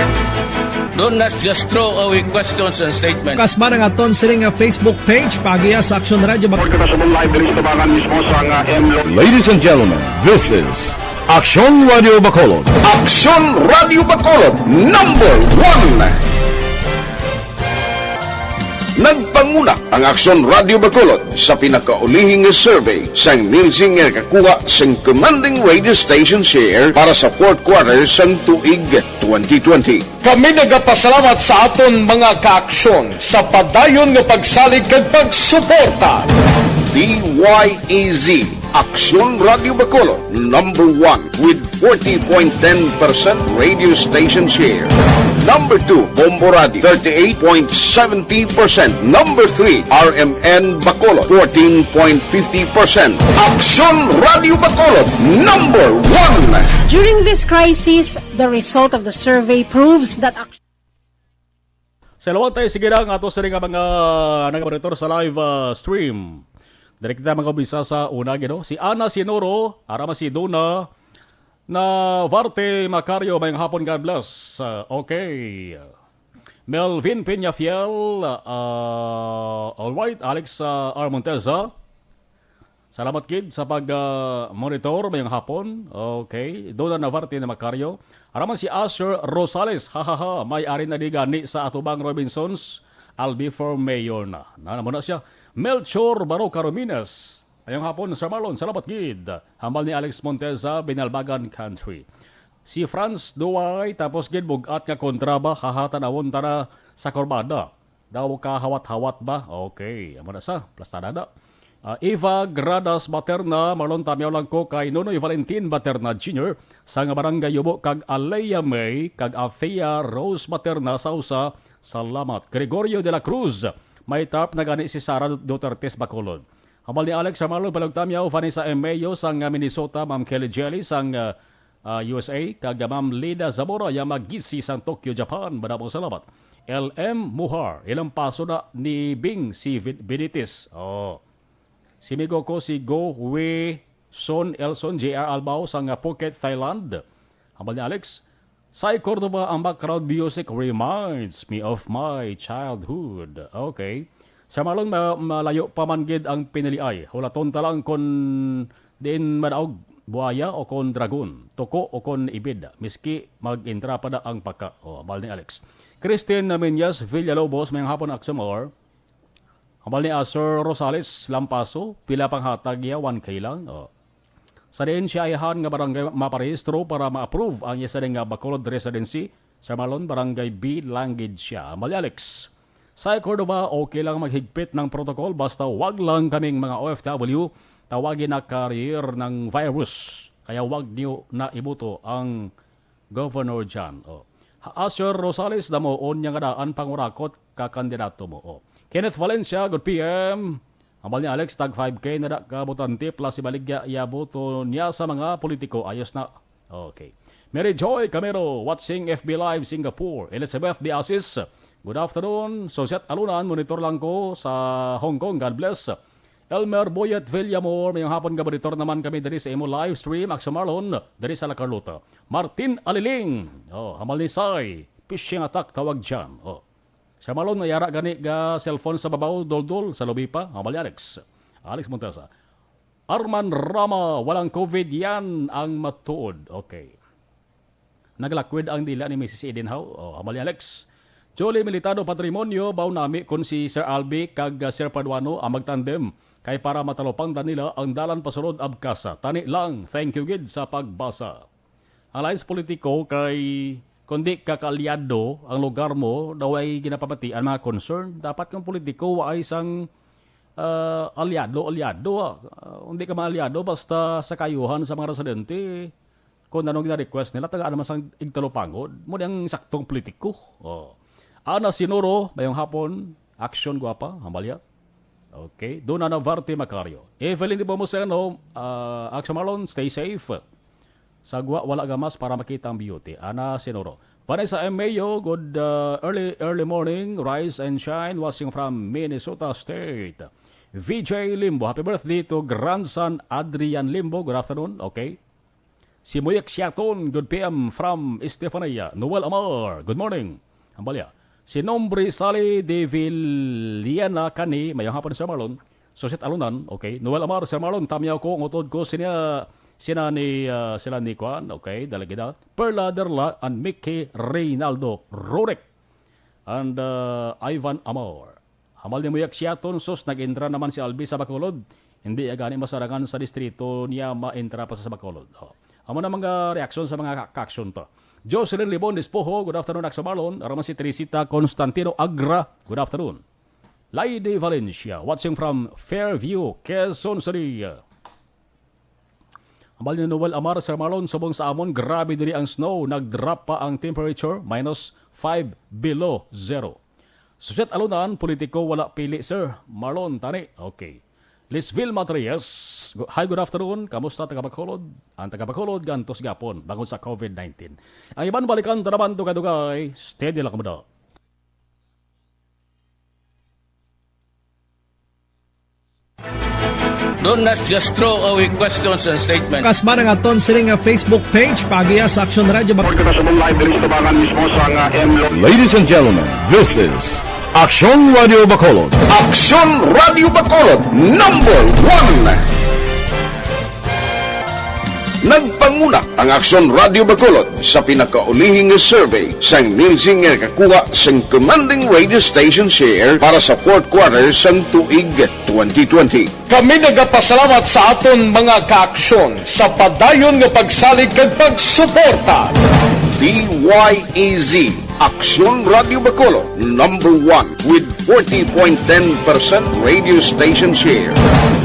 Do not just throw away questions and statements. Kasma ang aton sini nga Facebook page, pagiya sa Aksyon Radyo. Pagkakasabong live diri sa tabangan mismo sa nga M Lo- Ladies and gentlemen, this is Aksyon Radio Bacolod. Aksyon Radio Bacolod, number one. Nagpanguna ang Aksyon Radio Bacolod sa pinakaulihi nga survey sang Nielsen nga nakakuha sang commanding radio station share para sa fourth quarter sang tuig twenty twenty. Kami nagapasalamat sa aton mga kaaksyon sa padayon nga pagsalig kag pagsuporta. D Y E Z, Aksyon Radio Bacolod, number one with forty point ten percent radio station share. Number two, Bombo Radio, thirty-eight point seventy percent. Number three, R M N Bacolod, fourteen point fifty percent. Aksyon Radio Bacolod, number one. During this crisis, the result of the survey proves that action Sa lawan tayo, sige lang, ato sa nga mga nagmonitor sa live, ah, stream. Direkta mga umpisa sa una, gino. Si Ana Sinoro, ara man si Dona Navarte Macario, mayong hapon, God bless. Ah, okay. Melvin Peñafiel, ah, all right. Alex, ah, R. Monteza. Salamat gid sa pag, ah, monitor mayong hapon. Okay. Dona Navarte na Macario. Ara man si Asher Rosales. Ha, ha, ha. May ari na di gani sa atubang Robinsons. I'll be for mayor na. Na, na muna siya. Melchor Baroca Romines. Mayong hapon, Sir Marlon. Salamat gid. Hambal ni Alex Monteza, Binalbagan Country. Si Franz Duway, tapos gid bugat nga kontra ba? Haha, tanawon ta na sa kurbada. Daw kahawat-hawat ba? Okay, amo na sa plastada na. Ah, Eva Gradas Baterna, Marlon, tamiaw lang ko kay Nonoy Valentin Baterna Junior sa nga Barangay Yubo, kag Alea May kag Athea Rose Baterna sa usa. Salamat. Gregorio de la Cruz, may tarp na gani si Sara Duterte's Bacolod. Hambal ni Alex Marlon, palugtamiaw, Vanessa M. Mayo sang, ah, Minnesota, Ma'am Kelly Jelly sang, ah, ah, U S A, kag Ma'am Lida Zamora Yamagisi sang Tokyo, Japan. Madamo salamat. L M Muhar, ilang paso na ni Bing si Vid-, Benitez. Oh. Si migo ko si Go Wi Son Elson, J R Albao sang Phuket, Thailand. Hambal ni Alex, Sai Cordova, ang background music reminds me of my childhood. Okay. Sa Marlon, ma-, malayo pa man gid ang piniliay. Hulaton ta lang kon diin madaog, buaya o kon dragon, tuko o kon ibid, miski mag-intra pa da ang paka. O, hambal ni Alex. Christine Naminyas Villalobos, mayong hapon, Aksyon Or. Hambal ni Asher Rosales Lampaso, pila pang hatag iya, one K lang. O. Sa diin siya ayahan nga barangay maparehistro para ma-approve ang iya sini nga Bacolod residency, Sir Marlon, Barangay B lang gid siya. Hambal ni Alex. Sa Cordova, okay lang maghigpit ng protocol, basta wag lang kaming mga O F W tawagin na carrier ng virus. Kaya wag niyo na iboto ang Governor John. O. Ha-, Asher Rosales, damoon niya nga daan pangurakot ka kandidato mo. O. Kenneth Valencia, good P M. Hambal ni Alex, tag five K na da ka botante plus ibaligya iya boto niya sa mga politiko. Ayos na. Okay. Mary Joy Camero, watching F B Live, Singapore. Elizabeth De Asis, Good afternoon, Suzette Alunan, monitor lang ko sa Hong Kong. God bless. Elmer Boyet Villamor, mayong hapon nga monitor naman kami diri sa imo live stream. Action Marlon, diri sa La Carlota. Martin Aliling, oh, Hamal ni Sai, phishing attack tawag dyan. Oh. Sir Marlon, may ara gani ga cellphone sa babaw, doldol, sa lubi pa. Hamal ni Alex. Alex Montesa. Arman Rama, walang covid yan ang matuod. Okay. Naglakwid ang dila ni Missus Eden Howe. Oh, Hamal ni Alex. Jolie Militado Patrimonio, baw nami kun si Sir Albi kag, uh, Sir Paduano ang magtandem kay para matalupangdan nila ang dalan pasulod abkasa. Tani lang, thank you gid sa pagbasa. Ang lain sa politiko kay kundi ka kaalyado ang lugar mo daw ay ginapamati ang mga concern. Dapat kung politiko wa ay sang, uh, alyado, alyado, ah. Uh, hindi ka maalyado basta sa kayuhan sa mga residente. Kung anong gina-request nila, tagaan naman sang igtalupangod. Mo di ang saktong politiko. Oh. Ana Sinuro, mayong hapon. Action, gwapa, hambalya. Okay. Duna Navarte Macario. Evelyn Dibomuseno, ah, Action Marlon, stay safe. Sagwa, wala gamas para makita ang beauty. Ana Sinuro. Vanessa M. Mayo, good, uh, early, early morning. Rise and shine. Watching from Minnesota State. V J Limbo, happy birthday to grandson Adrian Limbo. Good afternoon. Okay. Si Muyek Siaton, good P M from Estefania. Noel Amar, good morning. Hambalya. Si Nombre Sally de Villena Cani, mayong hapon, Sir Marlon. Susit Alunan, okay. Noel Amar, Sir Marlon, tamyaw ko, ngutod ko, sina, sina ni, ah, sila ni Kwan, okay, Dalagida. Perla Derla and Mickey Reynaldo Rorek and, ah, Ivan Amar. Hamal ni Muyak Siaton, sus, nag-entra naman si Albi sa Bacolod. Hindi ya gani masarangan sa distrito niya ma-entra pa sa Bacolod. Oh. Amo na mga reaksyon sa mga ka-, kaaksyon to. Jocelyn Libon Despojo, good afternoon, Action Marlon. Araman si Teresita Constantino Agra, good afternoon. Lady Valencia, watching from Fairview, Quezon City. Ambal ni Noel Amar, Sir Marlon, subong sa amon, grabe diri ang snow. Nag-drop pa ang temperature, minus five below zero. Suset Alunan, politiko, wala pili, Sir Marlon, tani. Okay. Lisville Matrias, gu-, hi, good afternoon. Kamusta, taga Bacolod? Ang taga Bacolod, gantos gapon, bangod sa covid nineteen. Ang iban, balikan ta naman, dugay-dugay. Steady lang, kumada. Don't just throw away questions and statements. Kasma ang aton sini nga Facebook page, paagiha sa Action Radio Bac- Report kita sa live diri sa tubangan mismo sa nga M Lo- Ladies and gentlemen, this is Action Radio Bacolod. Action Radio Bacolod, number one. Nagpanguna ang Action Radio Bacolod sa pinakaulihi nga survey sang Nielsen nga nakakuha sang commanding radio station share para sa fourth quarter sang tuig twenty twenty. Kami nagapasalamat sa aton mga kaaksyon sa padayon nga pagsalig kag pagsuporta. D Y E Z, Aksyon Radio Bacolod, number one with forty point ten percent radio station share.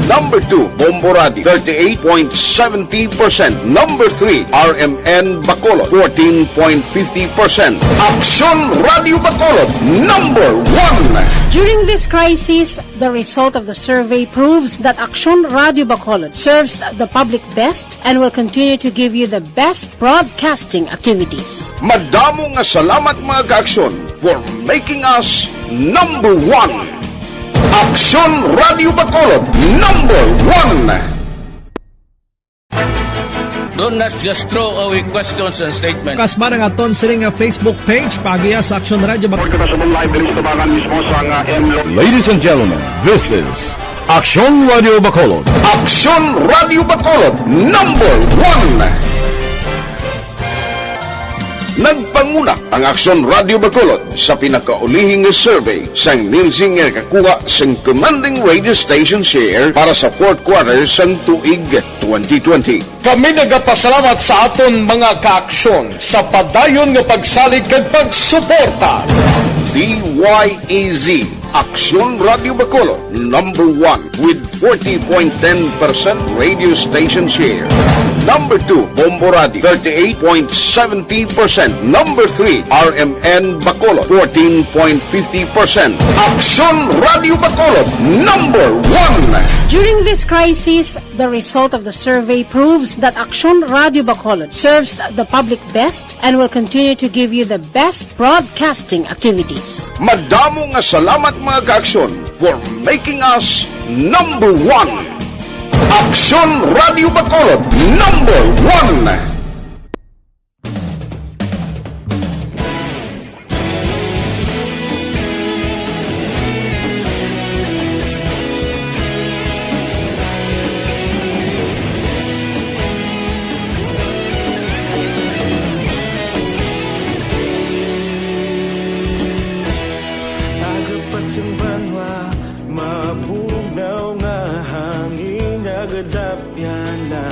Number two, Bombo Radio, thirty-eight point seventy percent. Number three, R M N Bacolod, fourteen point fifty percent. Aksyon Radio Bacolod, number one. During this crisis, the result of the survey proves that Aksyon Radio Bacolod serves the public best and will continue to give you the best broadcasting activities. Madamo nga salamat, mga kaaksyon, for making us number one. Aksyon Radio Bacolod, number one. Don't just throw away questions and statements. Kasma ang aton sini nga Facebook page, paagiha sa Action Radio Bac- Report kita sa live diri sa tubangan mismo sa nga M Lo- Ladies and gentlemen, this is Aksyon Radio Bacolod. Aksyon Radio Bacolod, number one. Nagpanguna ang Aksyon Radio Bacolod sa pinakaulihi nga survey sang Nielsen nga nakakuha sang commanding radio station share para sa fourth quarter sang tuig twenty twenty. Kami nagapasalamat sa aton mga kaaksyon sa padayon nga pagsalig kag pagsuporta. D Y E Z, Aksyon Radio Bacolod, number one with forty point ten percent radio station share. Number two, Bombo Radio, thirty-eight point seventy percent. Number three, R M N Bacolod, fourteen point fifty percent. Aksyon Radio Bacolod, number one. During this crisis, the result of the survey proves that Aksyon Radio Bacolod serves the public best and will continue to give you the best broadcasting activities. Madamo nga salamat, mga kaaksyon, for making us number one. Aksyon Radio Bacolod, number one. Aga pa sang banwa, mabugnaw nga hangin, nagadapyan na.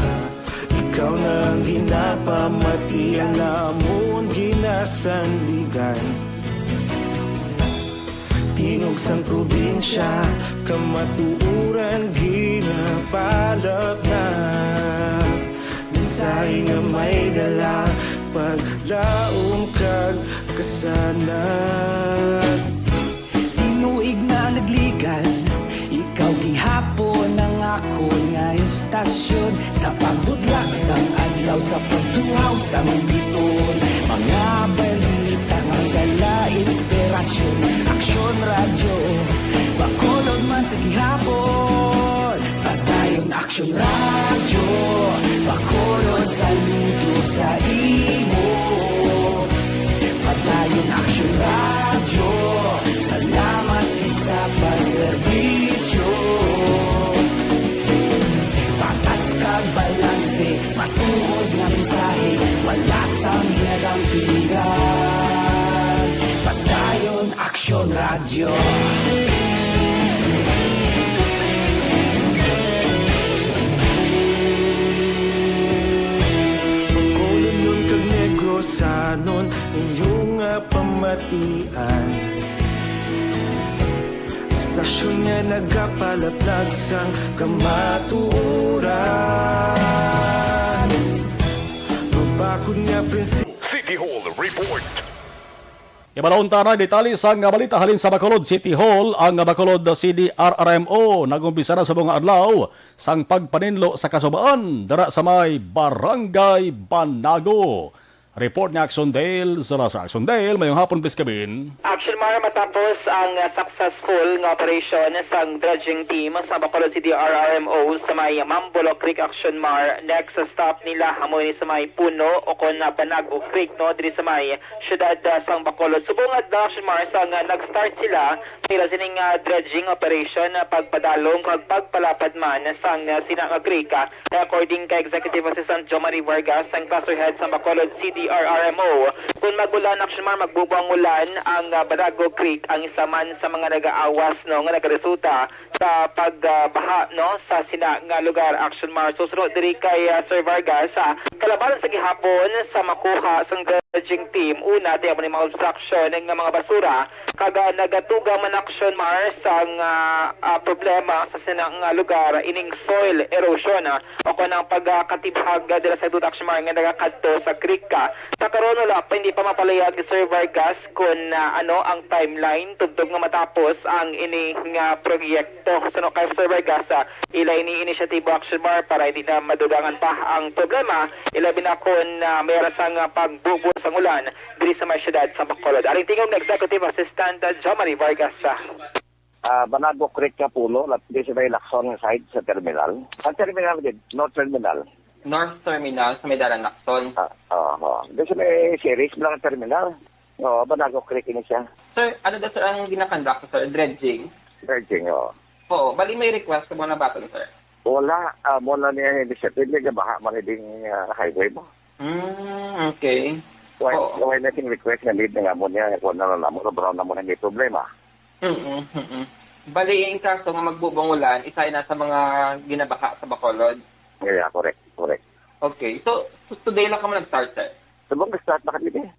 Ikaw na ang ginapamati, ang amon ginasandigan. Tingog sang probinsya, kamatuoran ginapalapnap. Mensahe nga may dala, paglaom kag kasanag. Tinuig na nagligan, ikaw gihapon ang akon nga istasyon. Sa pagbudlak sang adlaw, sa pagtuhaw sang biton, mga balita nga dala inspirasyon. Aksyon Radyo, Bacolod man sa gihapon. Padayon Aksyon Radyo, Bacolod, saludo sa imo. Padayon Aksyon Radyo, salamat gid sa pagserbisyo. Patas kag balanse, matuod nga mensahe, wala sang ginadampigan. Padayon Aksyon Radyo. Bacolodnon kag Negrosanon, inyo nga pamatian. Istasyon nga nagapalaplag sang kamatuoran. Mabakod nga prinsipyo. City Hall Report. Ibalon ta na detalye sang balita halin sa Bacolod City Hall. Ang Bacolod C D R R M O nag-umpisa na sa mga adlaw sang pagpaninlo sa kasubaan dira sa may Barangay Banago. Report ni Action Dale Salazar. Action Dale, mayong hapon, Miss Cabin. Action Mar, matapos ang, uh, successful nga operation sang dredging team sa Bacolod C D R R M O sa may Mambolo Creek, Action Mar, next stop nila amo ni sa may Puno o kon, uh, Banago Creek, no, diri sa may siyudad, ah, sang Bacolod. Subong adlaw, Action Mar, sang, ah, nag-start sila sa ila sining, ah, dredging operation, ah, pagpadalong kag pagpalapad man sang, ah, sina nga creek, ah, according kay Executive Assistant Jo Marie Vargas, ang cluster head sang Bacolod C D R R M O. Kung mag-ulan, Action Mar, magbubo ang ulan, ang, ah, Banago Creek ang isa man sa mga nagaawas, no, nga nagaresulta sa pagbaha, no, sa sina nga lugar. Action Mar, susunod diri kay, ah, Sir Vargas, ah, kalabanan sa gihapon sa makuha sang dredging team. Una, ti amo ni mga obstruction nga mga basura, kag, ah, nagatuga man, Action Mar, sang, ah, ah, problema sa sina nga lugar, ining soil erosion, ah, o kon ang pagkatibhag, ah, dira sa duta, Action Mar, nga nagakadto sa creek, ah. Sa karon, wala pa, hindi pa mapalayag ni Sir Vargas kon, ah, ano ang timeline tubtob nga matapos ang ini nga proyekto. Suno kay Sir Vargas, ah, ila ini inisyatibo, Action Mar, para hindi na madugangan pa ang problema, ilabi na kon, ah, may ara sang, ah, pagbubo sang ulan diri sa may siyudad sa Bacolod. Aring tingog ni Executive Assistant, ah, Jo Marie Vargas, ah. Ah, Banago Creek nga pulo, lap-, di sa may Lacson nga side sa terminal. Ang terminal gid, North Terminal. North Terminal sa may Dalan Lacson. Ah, oo. Di sa may series lang ang terminal. Oo, Banago Creek ini siya. Sir, ano daw, sir, ang ginakandak, sir? Dredging? Dredging, oo. Oo, bali may request sa mga baton, sir? Wala, ah, mo na niya initiative, may gabaha man ding, ah, highway mo. Mm, okay. Why, Oo. why na sing request nga lead nga mo niya, kung ano na mo, brown na mo na may problema. Mm-mm, mm-mm. Bali, yung kaso nga magbubong ulan, isa na sa mga ginabaha sa Bacolod. Yeah, correct, correct. Okay. So, so today lang ka mo nag-start, sir? Subong nag-start na kanina eh.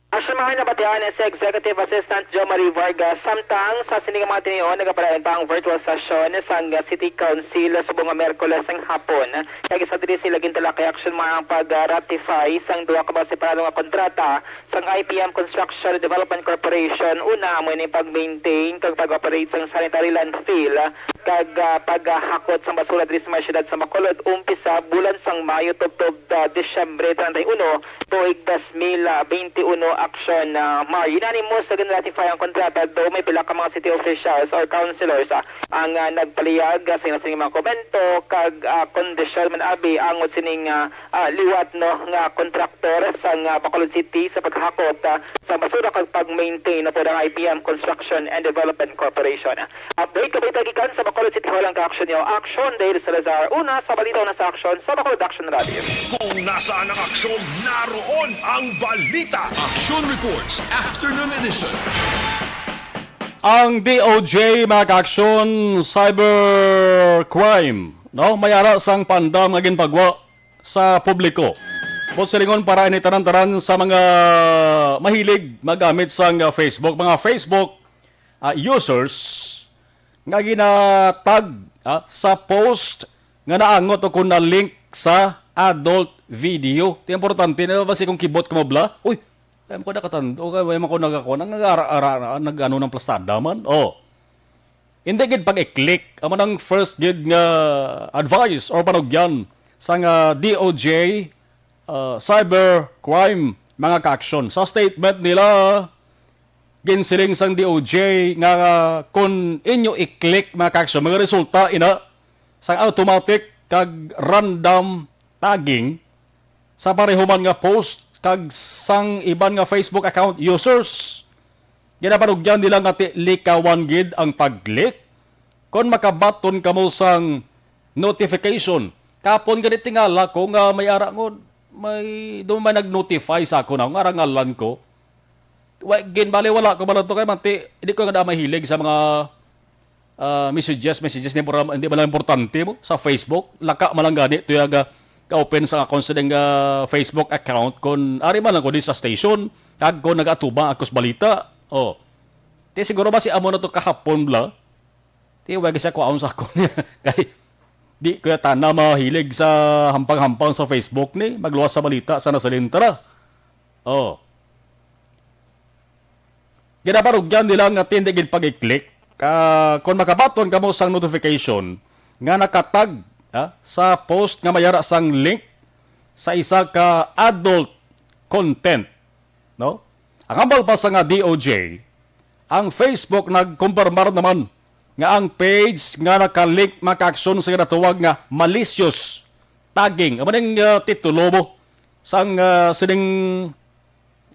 Action, mga nabatian si Executive Assistant Jo Marie Vargas. Samtang sa sini nga mga tinion, nagapadayon pa ang virtual session sang City Council subong nga Miyerkules sang hapon. Kag isa diri sila gintala kay action, mga ang pag-ratify sang duha ka mga separado nga kontrata sang I P M Construction Development Corporation. Una, amo ni pag-maintain kag pag-operate sang sanitary landfill kag, ah, paghakot sang basura diri sa mga siyudad sa Bacolod, umpisa bulan sang Mayo tubtob, ah, Disyembre treinta y uno, tuig dos mil veintiuno. Action, ah, Mar. Unanimous nga gin-ratify ang kontrata, though may pila ka mga city officials or councilors, ah, ang, ah, nagpalihag, ah, sa ilang mga komento kag, ah, kondisyon man abi angod sining, ah, ah, liwat, no, nga kontraktor sang, ah, Bacolod City sa paghakot, ah, sa basura kag pag-maintain, no, pod ang I P M Construction and Development Corporation. Update ka balita gikan sa Bacolod City Hall ang ka-action niyo. Action, Dale Salazar. Una sa balita, una sa aksyon sa Bacolod Action Radio. Kung nasaan ang aksyon, naroon ang balita. Action Reports, Afternoon Edition. Ang D O J, mga ka-aksyon, cyber crime, no? May ara sang pandam nga ginpagwa sa publiko. Buot silingon, para ini tanan-tanan sa mga mahilig magamit sang, ah, Facebook, mga Facebook, ah, users nga ginatag, ah, sa post nga naangot o kung na-link sa adult video. Ti importante na ba si kung kibot ka mo bla? Uy, kaya mo ko nakatando, kaya mo ko nagako, nang ara-ara, nag-ano ng plastada man. Oh. Hindi gid pag-i-click. Amo nang first gid nga advice or panugyan sang, ah, D O J, ah, cyber crime, mga ka-aksyon. Sa statement nila, ginsiling sang D O J nga, ah, kung inyo i-click, mga ka-aksyon, mga resulta ina sang automatic kag random tagging sa pareho man nga post kag sang iban nga Facebook account users. Ginapanugyan nila nga ti likawan gid ang pag-click kon makabaton kamo sang notification. Kapon gani tingala ko nga may ara ngon, may, do may nag-notify sa ako na nga arangalan ko. Wa, ginbali wala ko bala to kay manti, hindi ko nga mahilig sa mga, ah, messages, messages ni pura, hindi man lang importante mo sa Facebook. Laka man lang gani to yaga ka-open sa akong sining, ah, Facebook account kon ari man lang ko di sa station kag kon nag-atubang ako sa balita. Oh. Ti siguro ba si amo na to kahapon bla? Ti wa gisa ko aon sa ako niya. Kay di ko tana mahilig sa hampang-hampang sa Facebook ni magluwas sa balita sa nasalintra. Oh. Ginaparugyan nila nga tindi gid pag-i-click. Ka, kung makabaton kamo sang notification nga nakatag, ah, sa post nga mayara sang link sa isa ka adult content, no? Ang hambal pa sa nga D O J, ang Facebook nagkumpirmar naman nga ang page nga naka-link makaaksyon sa ginatawag nga malicious tagging. Amo ning, ah, titulo mo sang, ah, sining,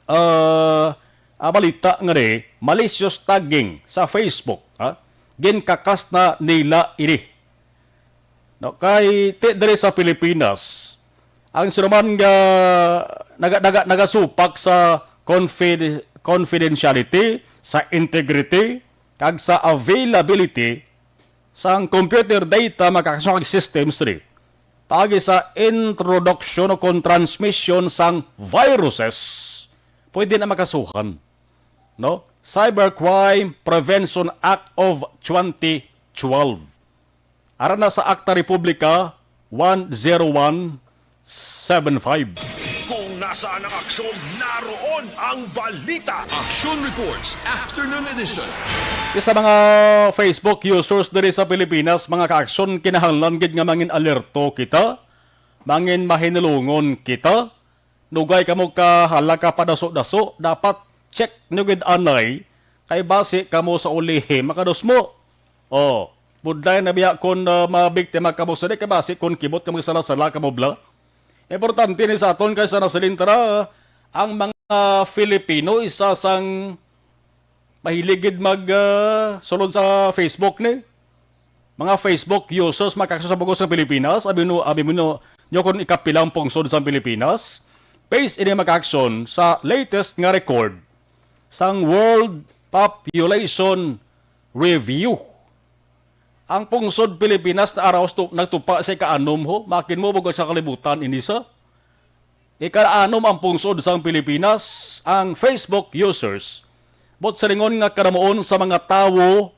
ah, ah, balita nga ni malicious tagging sa Facebook, ha? Ginkakas na nila ini. No, kay ti diri sa Pilipinas, ang sinuman nga naga, naga, nagasupak sa confid, confidentiality, sa integrity, kag sa availability sang computer data, mga ka-aksyon, kag systems diri paagi sa introduction o kon transmission sang viruses, pwede na makasuhan, no? Cybercrime Prevention Act of twenty twelve. Ara na sa Akta Republika one zero one seven five. Kung nasaan ang aksyon, naroon ang balita. Action Reports, Afternoon Edition. Sa mga Facebook users diri sa Pilipinas, mga ka-aksyon, kinahanglan gid nga mangin alerto kita, mangin mahinulungon kita. Nugay kamo ka hala ka padaso-daso, dapat check nyo gid anay, kay basi kamo sa ulihi makadusmo. Oh, budlay na biya kon, ah, mabiktima kamo sa di, kay basi kon kibot kamo sala-sala kamo bla. Importante ni sa aton kay sa nasalintra ang mga Filipino isa sang mahilig gid mag, ah, sulod sa Facebook ni. Mga Facebook users, mga ka-aksyon sa bug-os nga Pilipinas, abi no, abi mo no, nyo kung ikapila ang pungsod sa Pilipinas. Based ini, mga ka-aksyon, sa latest nga record sang World Population Review. Ang pungsod Pilipinas na araw stu-, nagtupa sa ika-anom ho, makin mo bug-os sa kalibutan ini sa Ikaanom ang pungsod sang Pilipinas, ang Facebook users. Buot silingon nga kadamuon sa mga tawo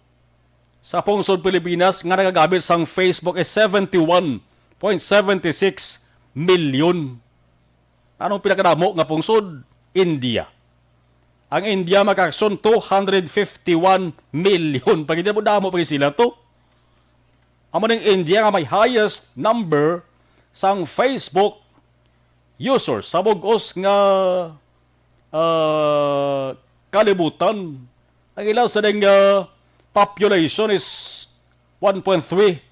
sa pungsod Pilipinas nga nagagamit sang Facebook is seventy-one point seven six million. Anong pinakadamo nga pungsod? India. Ang India, mga kaakson, two hundred fifty-one million. Pag hindi mo damo, pag sila to. Amo ning India nga may highest number sang Facebook users sa bug-os nga, ah, kalibutan. Ang ila sa ding, ah, population is one point three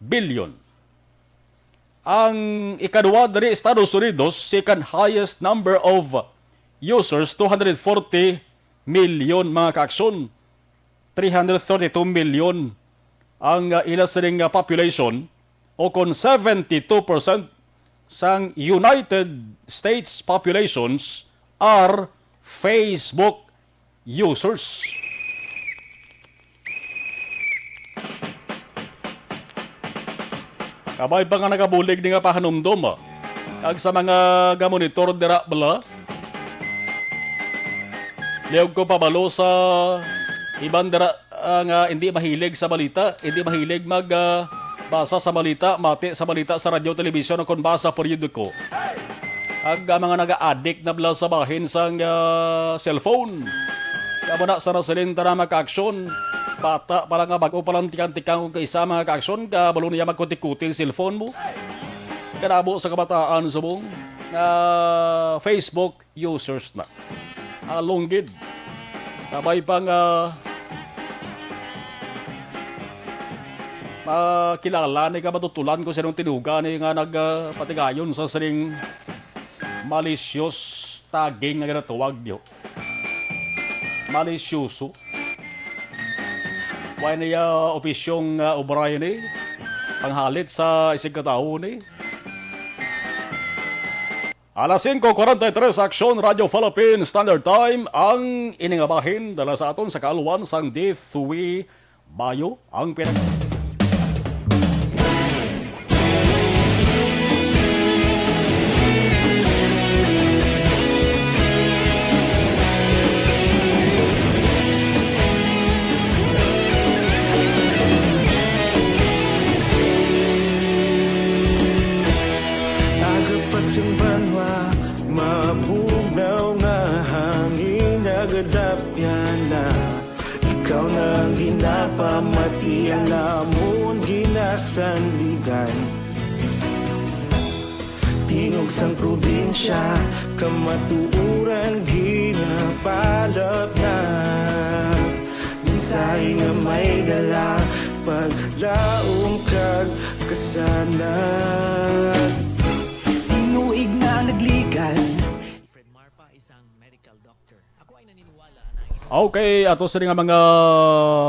billion. Ang ikaduha diri, Estados Unidos, second highest number of users, two hundred forty million, mga kaakson. Three hundred thirty-two million ang, uh, ila sining, uh, population, o kon seventy-two percent sang United States populations are Facebook users. Kabay pa nga nagabulig ni nga pahanumdom, ah. Kag sa mga gamonitor dira, bala. Liog ko pabalo sa iban dira, ah, nga hindi mahilig sa balita, hindi mahilig mag, ah, basa sa balita, mati sa balita sa radyo, telebisyon, o kon basa periodiko. Ag, ah, mga naga-addict na bala sa bahin sang, ah, cellphone. Kamo na sa nasilin ta na, mga kaaksyon. Bata pa lang nga bag-o pa lang tikang-tikang og kaisa, mga kaaksyon, kabalo niya magkuti-kuti ang cellphone mo. Kadamo sa kabataan subong, ah, Facebook users na. Along gid. Kabay pa nga makilala ni ka, matutulan ko sinong tinuga ni nga nag, ah, patigayon sa sining malicious tagging nga ginatawag niyo. Malisyoso. Wa niya opisyong, ah, obra ini. Panghalit sa isig katawo ni. Alas singko kuwarenta y tres, Aksyon Radio Philippine Standard Time. Ang ini nga bahin dala sa aton sa kaalwan sang D three Bayo ang pinag- Aga pa sing banwa, mabugnaw nga hangin nagadapyan na. Ikaw na ang ginapamati, ang amon ginasandigan. Tingog sang probinsya, kamatuoran ginapalapnag. Mensahe nga may dala, paglaom kag kasanag. Tinuig na nagligad. Okay, ato sini nga mga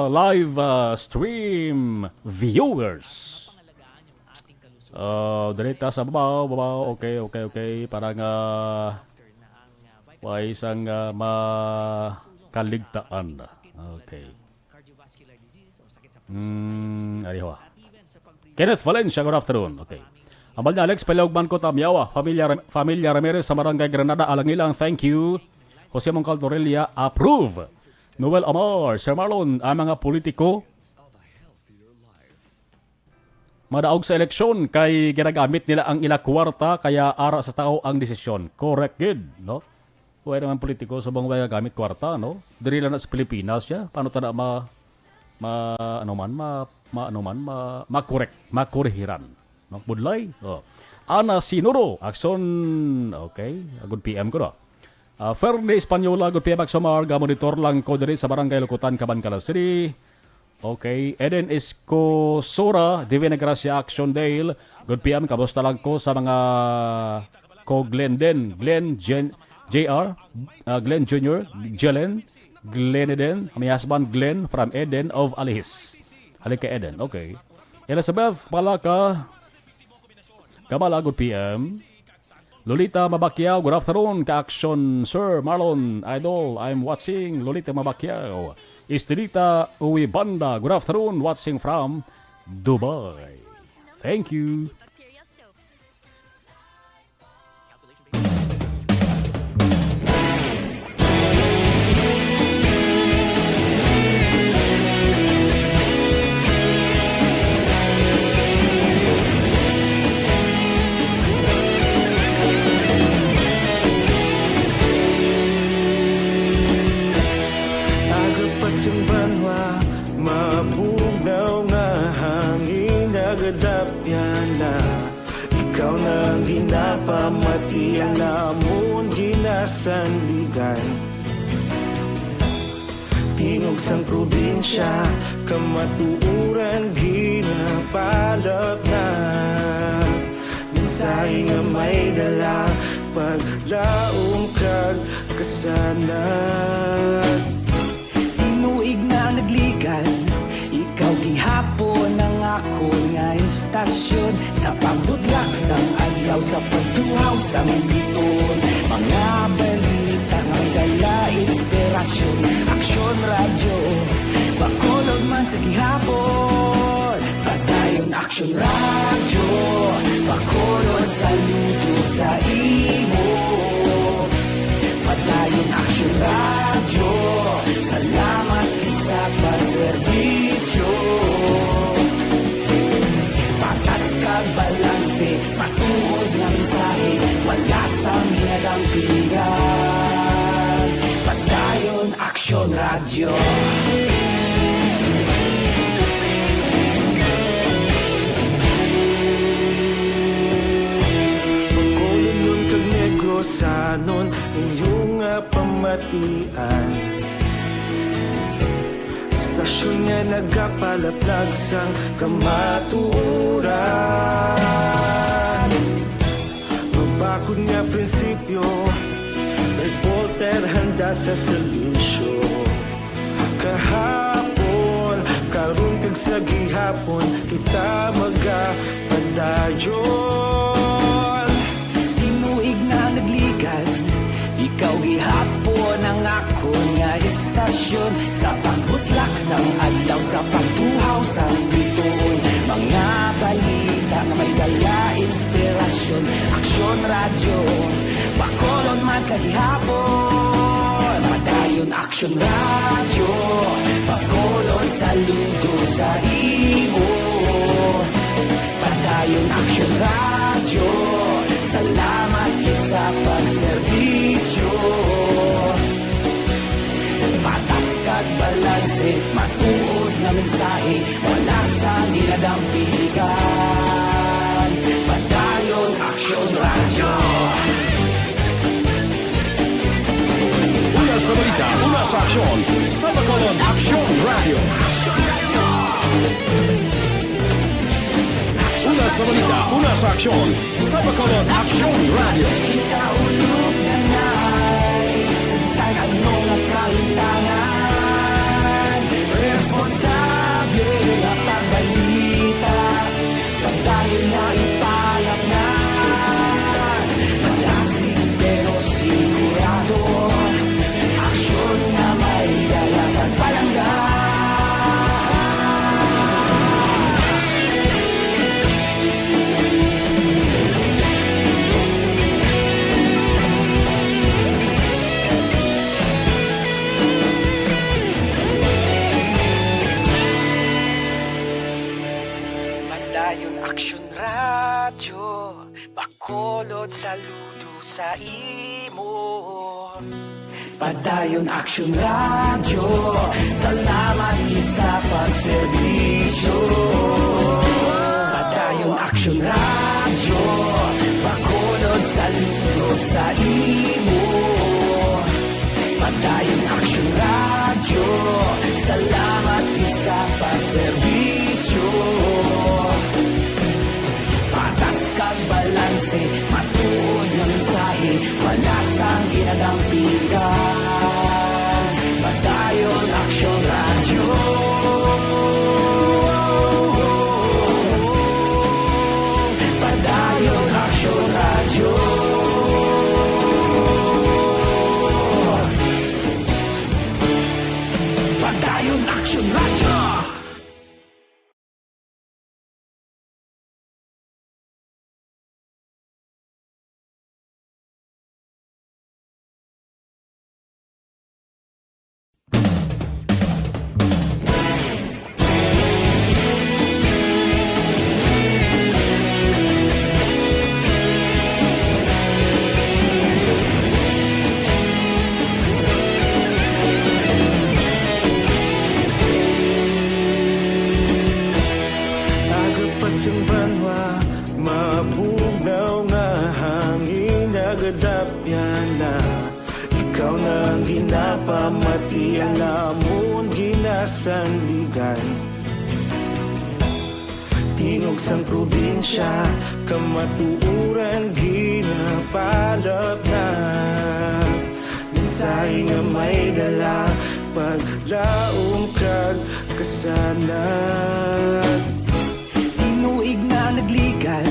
live, ah, stream viewers. Ah, diri ta sa babaw, babaw. Okay, okay, okay. Para nga way sang, ah, makaligtaan. Okay. Mm, ariho, ah. Kenneth Valencia, good afternoon. Okay. Ambal ni Alex, Palaugman ko, Tamyawa. Familia Ram-, Familia Ramirez sa Barangay Granada, Alangilang, thank you. Jose Mongcal Torrelia, approve. Noel Amar, Sir Marlon, ang mga politiko madaog sa eleksyon kay ginagamit nila ang ila kwarta, kaya ara sa tao ang desisyon. Correct gid, no? Way naman politiko sa mga gamit kwarta, no? Diri lang na sa Pilipinas siya. Paano ta na ma, ma, ano man, ma, ma, ano man, ma, makorek, makorihiran, no? Budlay. Oh. Ana Sinuro, Akson, okay. Good P M ko, no? Ah, Fernie Española, good P M, Aksyon Mar, ga-monitor lang ko diri sa Barangay Lukutan, Kabankalan City. Okay. Eden Escosora, Divina Gracia, Action Dale. Good P M, kamusta lang ko sa mga ko Glenden, Glenn, Jen, J R, ah, Glenn Junior, Jelen, Glenn Eden, my husband Glenn from Eden of Alihis. Halika Eden, okay. Elizabeth Palaka, Kamala, good P M. Lolita Mabakiao, good afternoon, ka-action, Sir Marlon, Idol, I'm watching. Lolita Mabakiao. Estelita Uwibanda, good afternoon, watching from Dubai. Thank you. Yan na, ikaw na ang ginapamati, ang namon ginasandigan. Tingog sang probinsya, kamatuoran ginapalapnag. Mensahe nga may dala, paglaom kag kasanag. Tinuig na nagligan, ikaw gihapon ang akon nga istasyon. Sa pagbutlak sang adlaw, sa pagtuhaw sang biton, mga balita nga may dala inspirasyon. Aksyon Radyo, Bacolod man sa gihapon. Padayon Aksyon Radyo, Bacolod, saludo sa imo. Padayon Aksyon Radyo, salamat gid sa pagserbisyo. Patas kag balanse, matuod nga mensahe, wala sang ginadampigan. Padayon Aksyon Radyo. Bacolodnon kag Negrosanon, inyo nga pamatian. Istasyon nga nagapalaplag sang kamatuoran. Mabakod nga prinsipyo, reporter handa sa serbisyo. Kahapon, karon kag sa gihapon, kita magapadayon. Tinuig na nagligan, ikaw gihapon ang akon nga istasyon. Sa pagbutlak sang adlaw, sa pagtuhaw sang bituon, mga balita nga may dala inspirasyon. Aksyon Radyo, Bacolod man sa gihapon. Padayon Aksyon Radyo, Bacolod, saludo sa imo. Padayon Aksyon Radyo, salamat gid sa pagserbisyo. Patas kag balanse, matuod nga mensahe, wala sang ginadampigan. Padayon Aksyon Radyo. Una sa balita, una sa aksyon, sa Bacolod Aksyon Radyo. Una sa balita, una sa aksyon, sa Bacolod Aksyon Radyo. Kita ulog na nay, sa bisan ano nga kahintangan, responsable nga pagbalita. Padayon na ipalapnan, malasig pero sigurado. Aksyon nga may dala kag palangga. Padayon Aksyon Radyo, Bacolod, saludo sa imo. Padayon Aksyon Radyo, salamat gid sa pagserbisyo. Padayon Aksyon Radyo, Bacolod, saludo sa imo. Padayon Aksyon Radyo, salamat gid sa pagserbisyo. Patas kag balanse, matuod nga mensahe, wala sang ginadampigan. Padayon Aksyon Radyo. Padayon Sandigan. Tingog sang probinsya, kamatuoran ginapalapnap. Mensahe nga may dala, paglaom kag kasanag. Tinuig nga nagligan,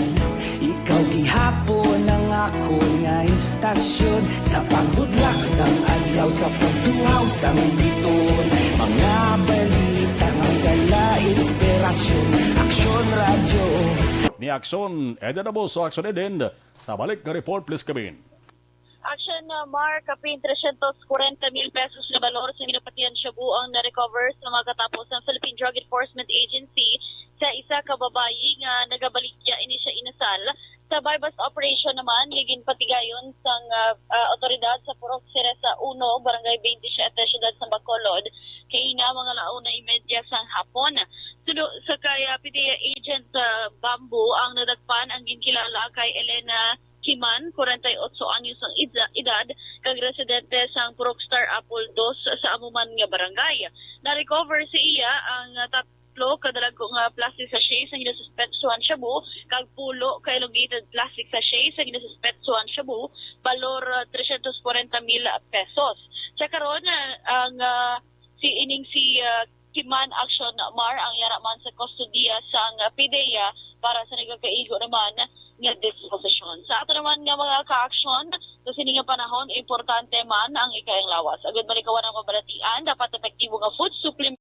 ikaw gihapon ang akon nga istasyon. Sa pagbudlak sang adlaw, sa pagtuhaw sang biton, mga balita nga dala inspirasyon. Aksyon Radyo. Ni Aksyon Eden Abuso, Aksyon Eden. Sa balik nga report, please come in. Action, uh, Mar, kapin tresyentos kwarenta mil pesos nga balor sa ginapatihan shabu ang na-recover sa mga katapo sang Philippine Drug Enforcement Agency sa isa ka babayi nga nagabaligya ini siya inasal. Sa buy-bust operation naman, nga ginpatigayon sang, uh, uh, awtoridad sa Purok Cereza Uno, Barangay twenty-seven, Siyudad sa Bacolod, kay ina mga launa imedya sang hapon. Suno sa kay, uh, PDEA agent, uh, Bamboo, ang nadakpan ang ginkilala kay Elena Kiman, kwarenta y otso anyos ang edsa-, edad, kag residente sang Purok Star Apple dos sa amo man nga barangay. Na-recover sa iya ang, ah, tatlo ka dalagko nga plastic sachet sa ginasuspetsuhan shabu, kag pulo ka elongated plastic sachet sa ginasuspetsuhan shabu, balor, ah, tresyentos kwarenta mil pesos. Sa karon, ah, ang, ah, si ining si, ah, Kiman Action Mar ang yara man sa kustodiya sang PDEA para sa nagakaigo naman nga disposisyon. Sa ato naman nga mga ka-aksyon, sa sini nga panahon, importante man ang ikayang lawas. Agud malikawan ang pabalatian, dapat epektibo nga food supplement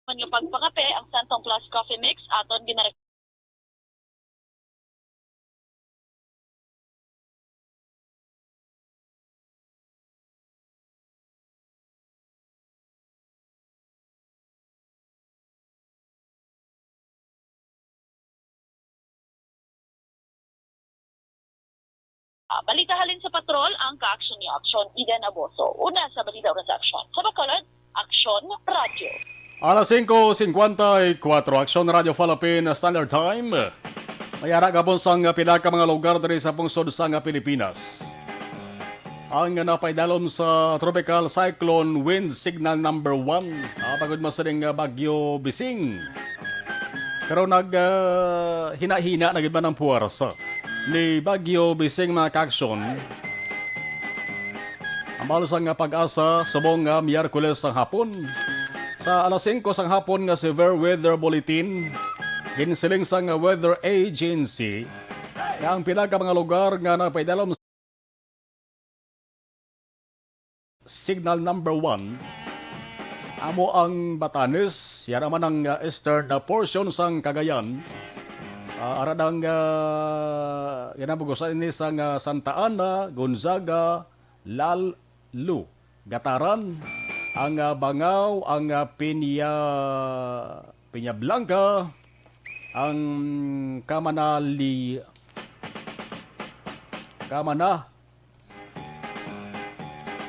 man nga pagpangape ang Santon Plus Coffee Mix aton ginare- Ah, balita halin sa patrol, ang ka-aksyon ni Aksyon Eden Aboso. Una sa balita, una sa aksyon. Sa Bacolod, Aksyon Radyo. Alas singko singkwenta y kuwatro, Aksyon Radyo Philippine Standard Time. May ara gapon sang pila ka mga lugar diri sa pungsod sang Pilipinas ang napaidalom sa Tropical Cyclone Wind Signal number one. Ah, pagod mo sining, ah, Bagyo Bising. Pero nag, ah, hina-hina na gid man ang puwersa ni Bagyo Bising, mga ka-aksyon. Ang bahol sang PAGASA, subong nga Miyerkules sang hapon, sa alas singko sang hapon nga severe weather bulletin, ginsiling sang Weather Agency nga ang pila ka mga lugar nga napaidalom Signal number one, amo ang Batanes, yara man ang, ah, eastern, ah, portion sang Cagayan. Ah, ara ang, ah, ginabugusan ini sang, ah, Santa Ana, Gonzaga, Lalu, Gataran, ang, ah, Bangao, ang, ah, Peña-, Peñablanca, ang Kamanali-, Kamana-,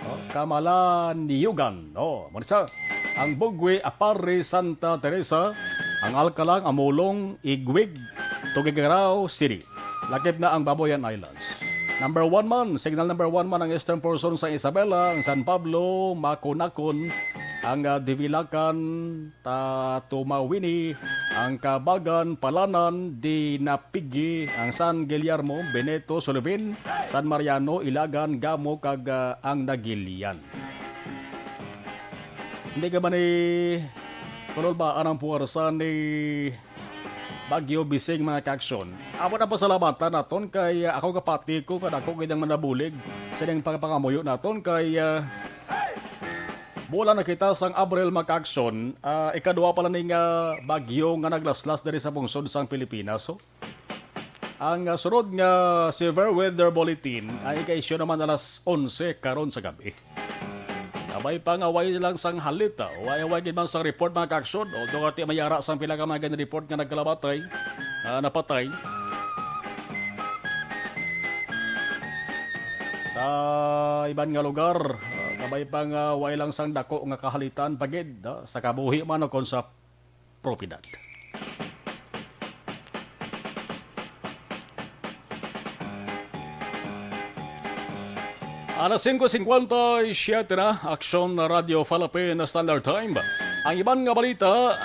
Oh, Kamalaniugan. Oh, mo ni sa ang Bugwe, Aparri, Santa Teresa, ang Alcalang, Amulong, Igwig, Tuguegarao City. Lakip na ang Babuyan Islands. Number one man, signal number one man ang eastern portion sa Isabela, ang San Pablo, Maconacon, ang, ah, Divilacan, Tatumawini, ang Kabagan, Palanan, Dinapigi, ang San Guillermo, Beneto, Sulubin, San Mariano, Ilagan, Gamo, kag, ah, ang Nagilian. Hindi ka ba ni kululbaan ang puwersa ni Bagyo Bising, mga ka-aksyon? Amo na pasalamatan naton kay, ah, ako kapati ko nga dako gid ang manabulig sa ining pagpangamuyo naton kay, ah, Bulan na kita sang Abril, mga ka-aksyon, ah, ikadua pa lang ni nga bagyo nga naglaslas diri sa pungsod sang Pilipinas, oh. Ang, ah, sunod nga severe weather bulletin ay ika-issue naman alas onse karon sa gab-i. Kabay pa nga way lang sang halita, way, way gid man sang report, mga ka-aksyon, although ati may ara sang pila ka mga gani-report nga nagkalamatay, ah, napatay. Ah, iban nga lugar, ah, kabay pa nga way lang sang dako nga kahalitan pa gid, ah, sa kabuhi man o kon sa propiedad. Alas singko singkwenta y siyete na, Aksyon Radyo Philippine Standard Time. Ang iban nga balita,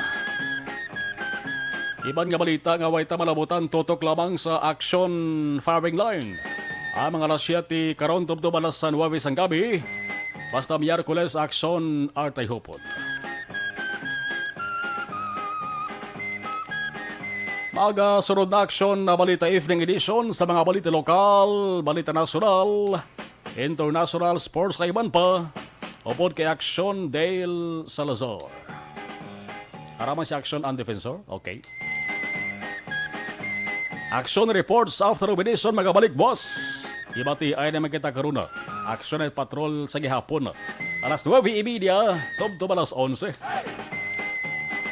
iban nga balita nga way ta malabutan tutok lamang sa Aksyon Firing Line. Ang mga alas siyete karon tubtob alas nuwebe sang gabi, basta Miyerkules, Aksyon Artay Hupon. Magasunod na Aksyon na Balita Evening Edition sa mga balita lokal, balita nasyonal, international, sports, kag iban pa, upod kay Aksyon Dale Salazar. Ara man si Aksyon ang defensor. Okay. Aksyon Reports After Edition magabalik, boss. Ibati ay naman kita karuna. Aksyon ay patrol sa gihapon. Alas nuwebe y media, tubtob alas onse.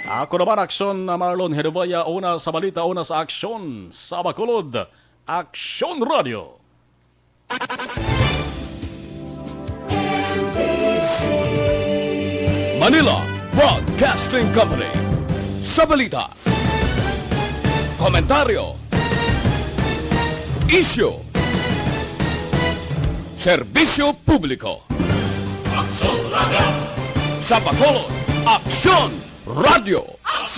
Ako naman, Aksyon na Marlon Hedovaya, una sa balita, una sa aksyon, sa Bacolod, Aksyon Radio. Manila Broadcasting Company. Sa balita, komentaryo, isyu, serbisyo publiko. Aksyon Radio. Sa Bacolod, Aksyon Radio.